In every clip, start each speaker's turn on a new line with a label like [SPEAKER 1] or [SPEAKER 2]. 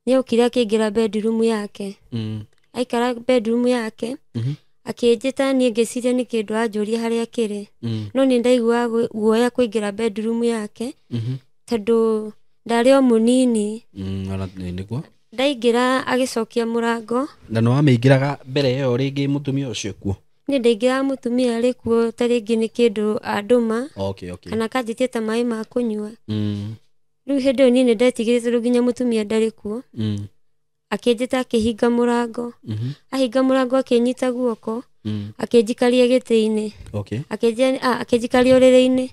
[SPEAKER 1] Nĩokire akĩingĩra bedroom yake. Aikara bedroom yake, akĩnjĩta niĩ ngĩciria nĩ kĩndũ anjũria harĩa kĩrĩ. No nĩ ndaiguaga guoya kũingĩra bedroom yake, tondũ ndarĩ o mũnini.
[SPEAKER 2] Ona nĩguo.
[SPEAKER 1] Ndaingĩra agĩcokia mũrango.
[SPEAKER 2] Na nĩ wamĩingĩraga mbere ĩyo rĩngĩ mũtumia ũcio kuo?
[SPEAKER 1] Niĩ ndaingĩraga mũtumia arĩ kuo, ta rĩngĩ nĩ kĩndũ andũma.
[SPEAKER 2] Okay, okay.
[SPEAKER 1] Kana akanjĩtia ta maĩ ma kũnyua. Rĩu hĩndĩ ĩyo niĩ nĩ ndetigĩrĩte tondũ nginya mũtumia ndarĩ kuo. Akĩnjĩta akĩhinga mũrango. Ahinga mũrango akĩnyita guoko, akĩnjikaria gĩtĩ-inĩ.
[SPEAKER 2] Okay.
[SPEAKER 1] Akĩnjikaria ũrĩrĩ-inĩ.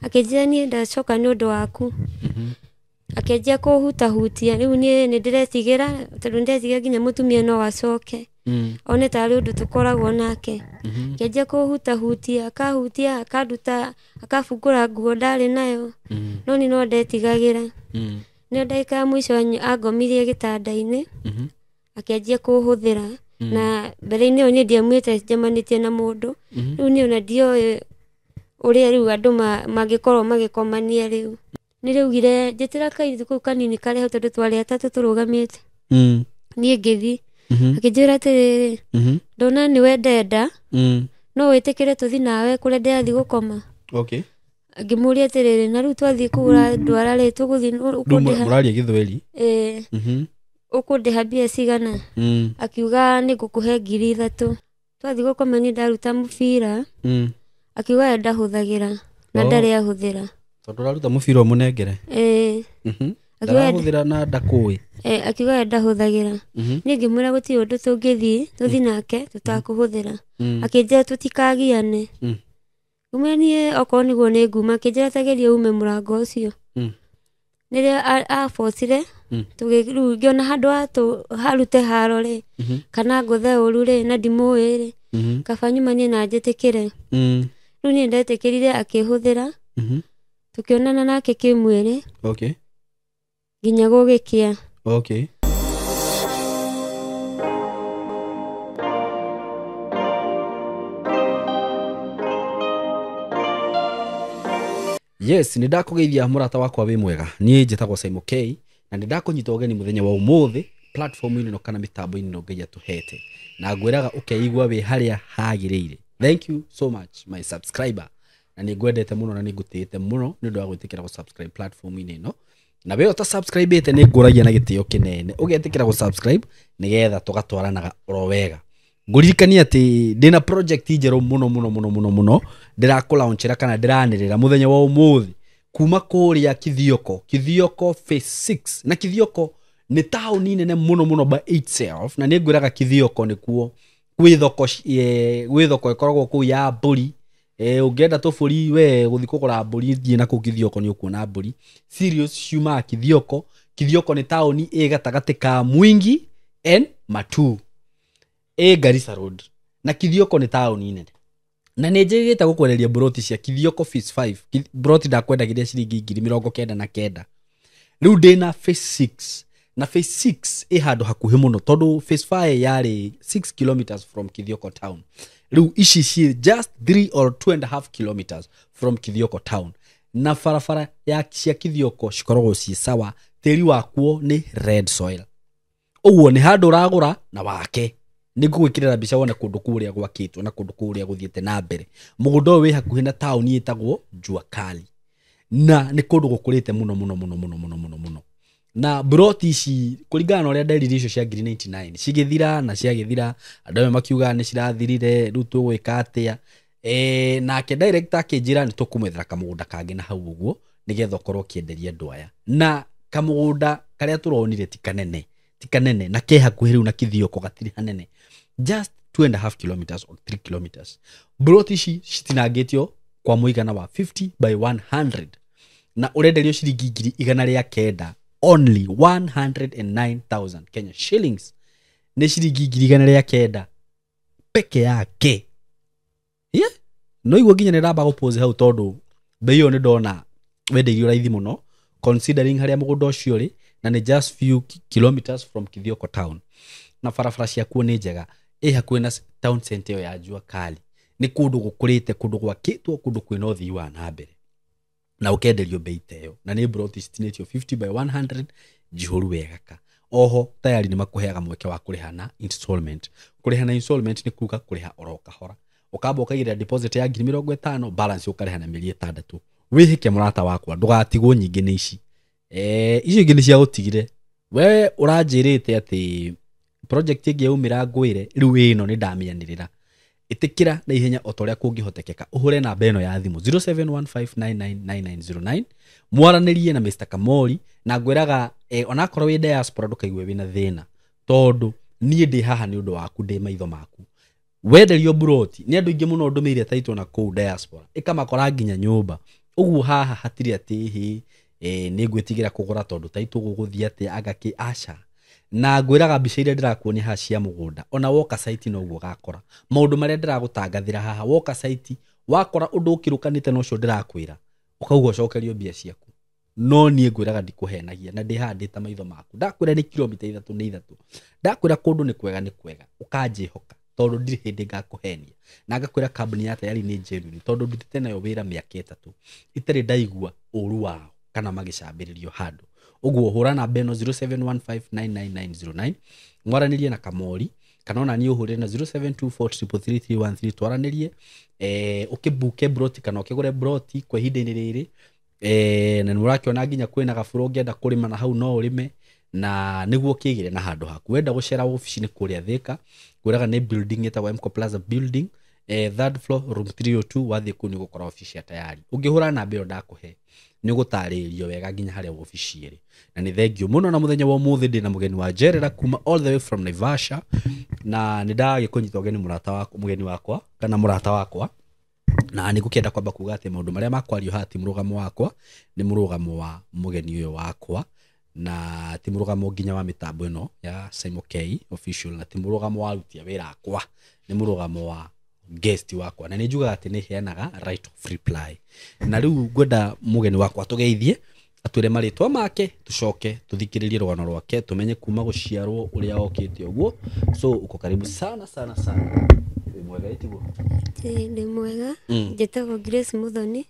[SPEAKER 1] Akĩnjĩra niĩ ndacoka nĩ ũndũ waku. Akĩanjia kũhutahutia. Rĩu niĩ nĩ ndĩretigĩra tondũ nĩ ndetigĩra nginya mũtumia no acoke. One tarĩ ũndũ tũkoragwo nake. Akĩanjia kũhutahutia, akahutia, akanduta, akabungũra nguo ndarĩ nayo. No niĩ no ndetigagĩra. Nĩ ndagĩka ya mũico angomirie gĩtanda-inĩ, akĩanjia kũhũthĩra. Na mbere-inĩ ĩyo niĩ ndiaumĩte njemanĩtie na mũndũ. Rĩu niĩ ona ndioĩ ũrĩa rĩu andũ mangĩkorwo magĩkomania rĩu. Nĩ rĩaugire njĩtĩra kairĩtu kau kanini karĩ hau tondũ twarĩ atatũ tũrũgamĩte. Niĩ ngĩthiĩ. Akĩnjĩra atĩrĩrĩ, ndona nĩwe ndenda, no wĩtĩkĩre tũthiĩ nawe kũrĩa ndĩrathiĩ gũkoma.
[SPEAKER 2] Okay.
[SPEAKER 1] Ngĩmũria atĩrĩrĩ, na rĩu twathiĩ kũgũra ndwara rĩ, tũgũthiĩ ũkũndĩha?
[SPEAKER 2] Mũraria Gĩthweri?
[SPEAKER 1] Ĩĩ. Ũkũndĩha mbia cigana? Akiuga nĩ ngũkũhe 3,000. Twathiĩ gũkoma niĩ ndaruta mũbira. Akiuga we ndahũthagĩra na ndarĩ ahũthĩra.
[SPEAKER 2] Tondũ ũraruta mũbira ũmũnengere?
[SPEAKER 1] Ĩĩ.
[SPEAKER 2] Ndarahũthĩra na ndakũĩ.
[SPEAKER 1] Akiuga we ndahũthagĩra. Niĩ ngĩmwĩra gũtirĩ ũndũ tũngĩthiĩ, tũthiĩ nake tũtakũhũthĩra. Akĩnjĩra tũtikagiane. Ngĩmwĩra niĩ okorwo nĩguo nĩ nguma, akĩnjĩra ta geria ume mũrango ũcio. Rĩrĩa abocire, rĩu ngĩona handũ harute haro rĩ, kana ngũthe ũru rĩ, na ndimũĩ rĩ, kaba nyuma niĩ na njĩtĩkĩre. Rĩu niĩ ndetĩkĩrire akĩhũthĩra. Tũkĩonana nake kĩmwĩrĩ.
[SPEAKER 2] Okay.
[SPEAKER 1] Nginya gũgĩkĩa.
[SPEAKER 2] Okay. Yes, nĩ ndakũgeithia mũrata wakwa wĩ mwega. Niĩ njĩtagwo Simon K na nĩ ndakũnyita ũgeni mũthenya wa ũmũthĩ platform-inĩ ĩno kana mĩtambo-inĩ ĩno Ngai atũhete. Na ngwĩraga ũkeigua wĩ harĩa hagĩrĩire. Thank you so much my subscriber. Na nĩ ngwendete mũno na nĩ ngũtĩĩte mũno nĩ ũndũ wa gwĩtĩkĩra gũ-subscribe platform-inĩ ĩno. Na we ũta-subscribe-ĩte nĩ ngũragia na gĩtĩo kĩnene. Ũgetĩkĩra gũ-subscribe nĩgetha tũgatwaranaga oro wega. Ngũririkanie atĩ ndĩna project njerũ mũno mũno mũno mũno mũno ndĩrakũ-launchĩra kana ndĩranĩrĩra mũthenya wa ũmũthĩ kuma kũrĩa Kithioko, Kithioko phase 6. Na Kithioko nĩ taũni nene mũno mũno by itself, na nĩ ngwĩraga Kithioko nĩkuo gwĩ thoko gwĩ thoko ĩkoragwo kũu ya mbũri. Ũngĩenda tũbũri we gũthiĩ kũgũra mbũri thiĩ na kũu Kithioko nĩ ũkuona mbũri. Serious ciumaga Kithioko. Kithioko nĩ taũni ĩ gatagatĩ ka Mwingi and Matuu. Ĩ Garissa Road. Na Kithioko nĩ taũni nene. Na nĩ njĩrĩgĩte gũkwereria mburoti cia Kithioko phase 5. Mburoti ndakwendagĩria ciringi ngiri mĩrongo kenda na kenda. Rĩu ndĩna phase 6. Na phase 6 ĩ handũ hakuhĩ mũno tondũ phase 5 yarĩ 6 kilometers from Kithioko town. Rĩu ici ciĩ just 3 or 2.5 kilometers from Kithioko town. Na barabara ya cia Kithioko cikoragwo ciĩ sawa, tĩri wakuo nĩ red soil. Ũguo nĩ handũ ũragũra na wake. Nĩ ngũgwĩkĩrĩra mbica wone kũndũ kũrĩa gwakĩtwo na kũndũ kũrĩa gũthiĩte na mbere. Mũgũnda ũyũ wĩ hakuhĩ na taũni ĩtagwo Jua Kali. Na nĩ kũndũ gũkũrĩte mũno mũno mũno mũno mũno mũno mũno. Na mburoti ici kũringana na ũrĩa nderire icio cia ngiri 99 cigĩthira na ciagĩthira, andũ amwe makiuga nĩ cirathirire, rĩu tũgwĩka atĩa. Nake director akĩnjĩra nĩ tũkũmwethera kamũgũnda kangĩ na hau ũguo nĩgetha ũkorwo ũkĩenderia andũ aya. Na kamũgũnda karĩa tũronire ti kanene, ti kanene na ke hakuhĩ rĩu na Kithioko gatirĩ hanene. Just 2.5 kilometers or 3 kilometers. Mburoti ici citinangĩtio kwa mũigana wa 50 by 100 na ũrenderio ciringi ngiri igana rĩa kenda only 109,000 Kenya shillings. Nĩ ciringi ngiri igana rĩa kenda peke yake. Yeah? No iguo nginya nĩndamba gũpause hau tondũ bei ĩyo nĩndona wendeirio raithi mũno considering harĩa mũgũnda ũcio ũrĩ na nĩ just few kilometers from Kithioko town. Na barabara ciakuo nĩ njega, ĩ hakuhĩ na town center ĩyo ya Jua Kali. Nĩ kũndũ gũkũrĩte, kũndũ gwakĩtwo, kũndũ kwĩna ũthii wa na mbere. Na ũkenderio bei ta ĩyo. Na nĩ mburoti citinĩtio 50 by 100 njihũru wega ka. Oho tayari nĩ makũheaga mweke wa kũrĩha na installment. Kũrĩha na installment nĩ kuga kũrĩha oro kahora, ũkamba ũkaigĩrĩra deposit ya 50,000, balance ũkarĩha na mĩeri 6. Wĩhĩke mũrata wakwa, ndũgatigwo nyingĩ nĩ ici. Icio ingĩ nĩ cia gũtigire. We ũranjĩrĩte atĩ project ĩngĩ yaumĩra ngwĩre, rĩu ĩno nĩ ndamĩanĩrĩra. Ĩtĩkĩra na ihenya o ta ũrĩa kũngĩhotekeka, ũhũre namba ĩno ya thimũ 0715999909, mwaranĩrie na Mr. Kamori, na ngwĩraga onakorwo wĩ diaspora ndũkaigue wĩna thĩna, tondũ niĩ ndĩ haha nĩ ũndũ waku, ndĩ maitho maku. Wenderio buroti nĩ andũ aingĩ mũno ndũmĩire taitũ na kũu diaspora, ĩkamakora nginya nyũmba. Ũguo haha hatirĩ atĩ hĩ nĩ ngwĩtigĩra kũgũra tondũ taitũ gũgũthiĩ atĩa anga kĩ, aca. Na ngwĩraga mbica iria ndĩrakuonia haha cia mũgũnda, ona woka site noguo ũgakora maũndũ marĩa ndĩragũtangathĩra haha. Woka site wakora ũndũ ũkĩrũkanĩte na ũcio ndĩrakwĩra, ũkauga ũcokerio mbia ciaku. No niĩ ngwĩraga ndikũhenagia, na ndĩ haha ndĩ ta maitho maku. Ndakwĩra nĩ kilomita 3 nĩ 3, ndakwĩra kũndũ nĩ kwega nĩ kwega, ũkanjĩhoka tondũ ndirĩ hĩndĩ ngakũhenia. Na ngakwĩra kambuni ya tayari nĩ genuine, tondũ ndutĩte nayo wĩra mĩaka 3 itarĩ ndaigua ũru wao kana magĩcambĩrĩrio handũ. Ũguo hũra namba ĩno 0715999909, mwaranĩrie na Kamori, kana ona niĩ ũhũrĩre na 0724333313, twaranĩrie, ũkĩbuke broti kana ũkĩgũre broti kwa ihinda-inĩ rĩrĩ. Na nĩ ũrakĩona nginya kwĩna gabũrũ ũngĩenda kũrĩma na hau no ũrĩme, na nĩguo ũkĩgĩre na handũ haku. Wenda gũcera obici nĩ kũrĩa Thĩka, ngwĩraga nĩ building ĩtagwo Mco Plaza building, third floor room 302. Wathiĩ kũu nĩ ũgũkora obici ya tayari. Ũngĩhũra namba ĩyo ndakũhe nĩ ũgũtarĩrio wega nginya harĩa obici ĩrĩ. Na nĩ thengiũ mũno na mũthenya wa ũmũthĩ ndĩ na mũgeni wa njerera kuma all the way from Naivasha, na nĩ ndagĩkũnyita ũgeni mũrata wakwa, mũgeni wakwa kana mũrata wakwa. Na nĩ ngũkĩenda kwamba kuga atĩ maũndũ marĩa makwario haha ti mũrũgamo wakwa, nĩ mũrũgamo wa mũgeni ũyũ wakwa, na ti mũrũgamo nginya wa mĩtambo ĩno ya Simon K official, na ti mũrũgamo wa aruti a wĩra akwa, nĩ mũrũgamo wa guest wakwa. Na nĩ njugaga atĩ nĩ heanaga right of reply. Na rĩu ngwenda mũgeni wakwa tũgeithie, atwĩre marĩtwa make, tũcoke tũthikĩrĩrie rũgano rwake, tũmenye kuma gũciarwo ũrĩa okĩte ũguo. So uko karibu sana sana sana. Wĩ mwega ĩtiguo?
[SPEAKER 1] Ndĩ mwega. Njĩtagwo Grace Muthoni.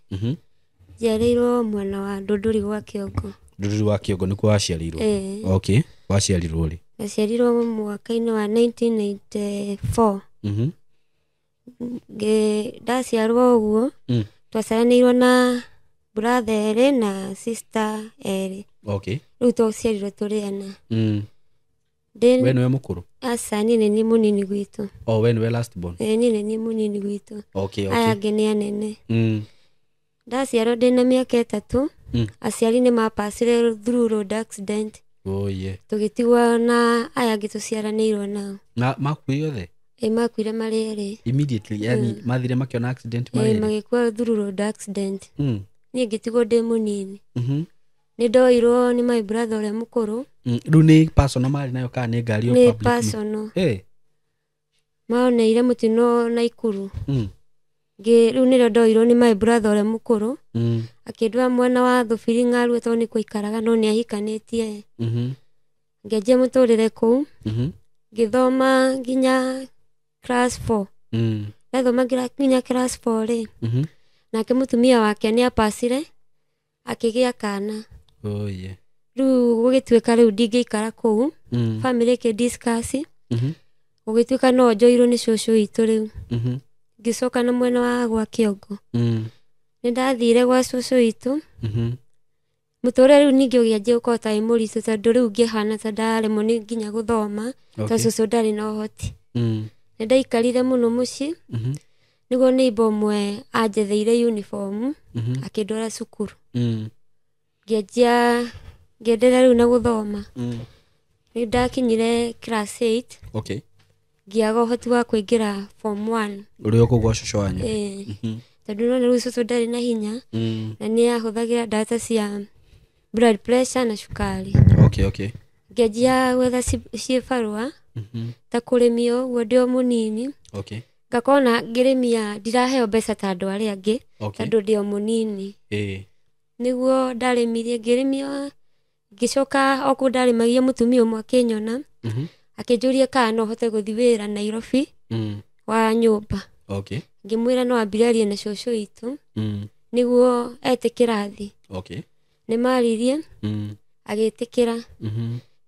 [SPEAKER 1] Njiarĩirwo mwena wa Ndũndũri gwa Kĩongo.
[SPEAKER 2] Ndũndũri wa Kĩongo nĩkuo waciarĩirwo? Okay. Waciarirwo rĩ?
[SPEAKER 1] Ndaciarirwo mwaka-inĩ wa 1994. Ndaciarwo ũguo, twaciaranĩirwo na brother erĩ na sister erĩ.
[SPEAKER 2] Okay.
[SPEAKER 1] Rĩu twaciarirwo tũrĩ ana.
[SPEAKER 2] We nĩwe mũkũrũ?
[SPEAKER 1] Aca, niĩ nĩ niĩ mũnini gwitũ.
[SPEAKER 2] Oh, we nĩwe last born?
[SPEAKER 1] Niĩ nĩ niĩ mũnini gwitũ.
[SPEAKER 2] Okay, okay.
[SPEAKER 1] Aya angĩ nĩ anene. Ndaciarwo ndĩna mĩaka 3, aciari nĩ mapacire through road accident.
[SPEAKER 2] Oh, yeah.
[SPEAKER 1] Tũgĩtigwo na aya angĩ tũciaranĩirwo nao.
[SPEAKER 2] Na makuire othe?
[SPEAKER 1] Makuire marĩ erĩ.
[SPEAKER 2] Immediately, yani mathire makĩona accident marĩ erĩ?
[SPEAKER 1] Magĩkua through road accident. Niĩ ngĩtigwo ndĩ mũnini. Nĩ ndoirwo nĩ my brother ũrĩa mũkũrũ.
[SPEAKER 2] Rĩu nĩ personal marĩ nayo kana nĩ ngari o
[SPEAKER 1] Nĩ
[SPEAKER 2] public?
[SPEAKER 1] personal. Maoneire mũtino Naikuru. Rĩu nĩrĩo ndoirwo nĩ my brother ũrĩa mũkũrũ. Akĩndwara mwena wa Thũbiri Ng'arue tondũ nĩkuo aikaraga no nĩ ahikanĩtie. Ngĩanjia mũtũrĩre kũu. Ngĩthoma nginya class 4. Ndathoma nginya class 4 rĩ. Nake mũtumia wake nĩ apacire akĩgĩa kana.
[SPEAKER 2] Oh, yeah.
[SPEAKER 1] Rĩu gũgĩtuĩka rĩu ndingĩikara kũu. Family ĩkĩ discuss. Gũgĩtuĩka no njoirwo nĩ cũcũ witũ rĩu. Ngĩcoka na mwena wa gwa Kĩongo. Nĩ ndathire gwa cũcũ witũ. Mũtũrĩre rĩu ningĩ ũgĩanjia gũkorwo ta wĩ mũritũ tondũ rĩu ngĩhana ta ndaremwo nĩ nginya gũthoma, tondũ cũcũ ndarĩ na ũhoti. Nĩ ndaikarire mũno mũciĩ. Nĩguo neighbor ũmwe anjetheire uniform, akĩndwara cukuru. Ngĩanjia ngĩenderea rĩu na gũthoma. Nĩ ndakinyire class 8.
[SPEAKER 2] Okay.
[SPEAKER 1] Ngĩaga ũhoti wa kũingĩra form 1.
[SPEAKER 2] Ũrĩ o kũu gwa cũcũ wanyu?
[SPEAKER 1] Tondũ nĩwona rĩu cũcũ ndarĩ na hinya, na nĩ ahũthagĩra ndawa cia blood pressure na cukari.
[SPEAKER 2] Okay, okay.
[SPEAKER 1] Ngĩanjia gwetha cibarũa, ta kũrĩmia ũguo ndĩ o mũnini.
[SPEAKER 2] Okay.
[SPEAKER 1] Ngakorwo na ngĩrĩmia ndiraheo mbeca ta andũ arĩa angĩ,
[SPEAKER 2] Okay.
[SPEAKER 1] tondũ ndĩ o mũnini. Nĩguo ndarĩmirie, ngĩrĩmia, ngĩcoka o kũu ndarĩmagia mũtumia ũmwe akĩnyona, akĩnjũria kana no hote gũthiĩ wĩra Nairobi wa nyũmba.
[SPEAKER 2] Okay.
[SPEAKER 1] Ngĩmwĩra no ambire na cũcũ witũ, nĩguo etĩkĩra thiĩ.
[SPEAKER 2] Okay.
[SPEAKER 1] Nĩ maririe, agĩtĩkĩra.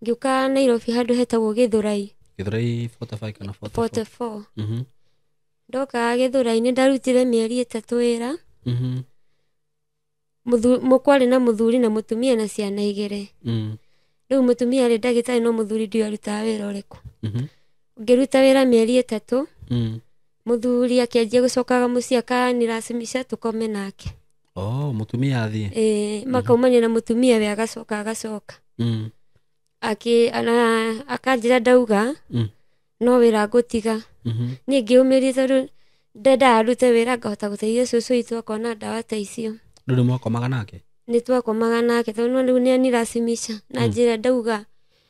[SPEAKER 1] Ngĩũka Nairobi handũ hetagwo Gĩthũrai.
[SPEAKER 2] Gĩthũrai 45 kana 44?
[SPEAKER 1] 44.
[SPEAKER 2] Mhm.
[SPEAKER 1] Ndoka Gĩthũrai nĩ ndarutire mĩeri 3 wĩra.
[SPEAKER 2] Mhm.
[SPEAKER 1] Kwarĩ na mũthuri na mũtumia na ciana 2.
[SPEAKER 2] Mm.
[SPEAKER 1] Rĩu mũtumia arĩ ndagĩtarĩ no mũthuri ndiũĩ arutaga wĩra ũrĩkũ.
[SPEAKER 2] Mhm.
[SPEAKER 1] Ngĩruta wĩra mĩeri 3.
[SPEAKER 2] Mm.
[SPEAKER 1] Mũthuri akĩanjia gũcokaga mũciĩ akanirasimisha tũkome nake.
[SPEAKER 2] Oh, mũtumia athiĩ.
[SPEAKER 1] Ĩĩ, makaumania na mũtumia we agacoka agacoka.
[SPEAKER 2] Mm.
[SPEAKER 1] Akanjĩra ndauga
[SPEAKER 2] Mm.
[SPEAKER 1] no wĩra ngũtiga.
[SPEAKER 2] Mhm.
[SPEAKER 1] Niĩ ngĩũmĩria tondũ ndendaga ndute wĩra ngahota gũteithia cũcũ witũ akona ndawa ta icio.
[SPEAKER 2] Rĩu nĩ mwakomaga nake?
[SPEAKER 1] Nĩ twakomaga nake tondũ no rĩu nĩ anirasimisha na njĩra ndauga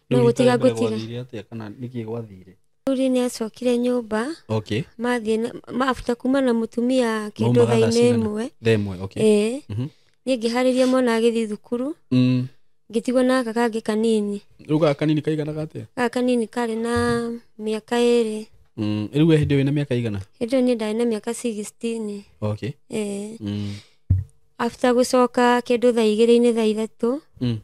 [SPEAKER 1] no
[SPEAKER 2] Rĩu
[SPEAKER 1] gũtiga
[SPEAKER 2] rita rĩa mbere
[SPEAKER 1] ngũtiga.
[SPEAKER 2] gwathire atĩa kana nĩkĩĩ gwathire?
[SPEAKER 1] Mũthuri nĩ acokire nyũmba.
[SPEAKER 2] Okay.
[SPEAKER 1] Mathiĩ after kuma na mũtumia kĩndũ
[SPEAKER 2] Maumaga thaa
[SPEAKER 1] thaa-inĩ
[SPEAKER 2] cigana?
[SPEAKER 1] ĩmwe.
[SPEAKER 2] Thaa ĩmwe, okay.
[SPEAKER 1] Ĩĩ.
[SPEAKER 2] Mhm.
[SPEAKER 1] Niĩ ngĩharĩria mwana agĩthiĩ thukuru.
[SPEAKER 2] Mm.
[SPEAKER 1] Ngĩtigwo na gaka kangĩ kanini.
[SPEAKER 2] Rĩu gaka kanini kaiganaga atĩa?
[SPEAKER 1] Gaka kanini karĩ na mĩaka 2.
[SPEAKER 2] Mm. Rĩu we hĩndĩ ĩyo wĩna mĩaka igana?
[SPEAKER 1] Hĩndĩ ĩyo niĩ ndarĩ na mĩaka 16.
[SPEAKER 2] Okay.
[SPEAKER 1] Ĩĩ.
[SPEAKER 2] Mm.
[SPEAKER 1] After gũcoka kĩndũ thaa 2 thaa 3.
[SPEAKER 2] Mm.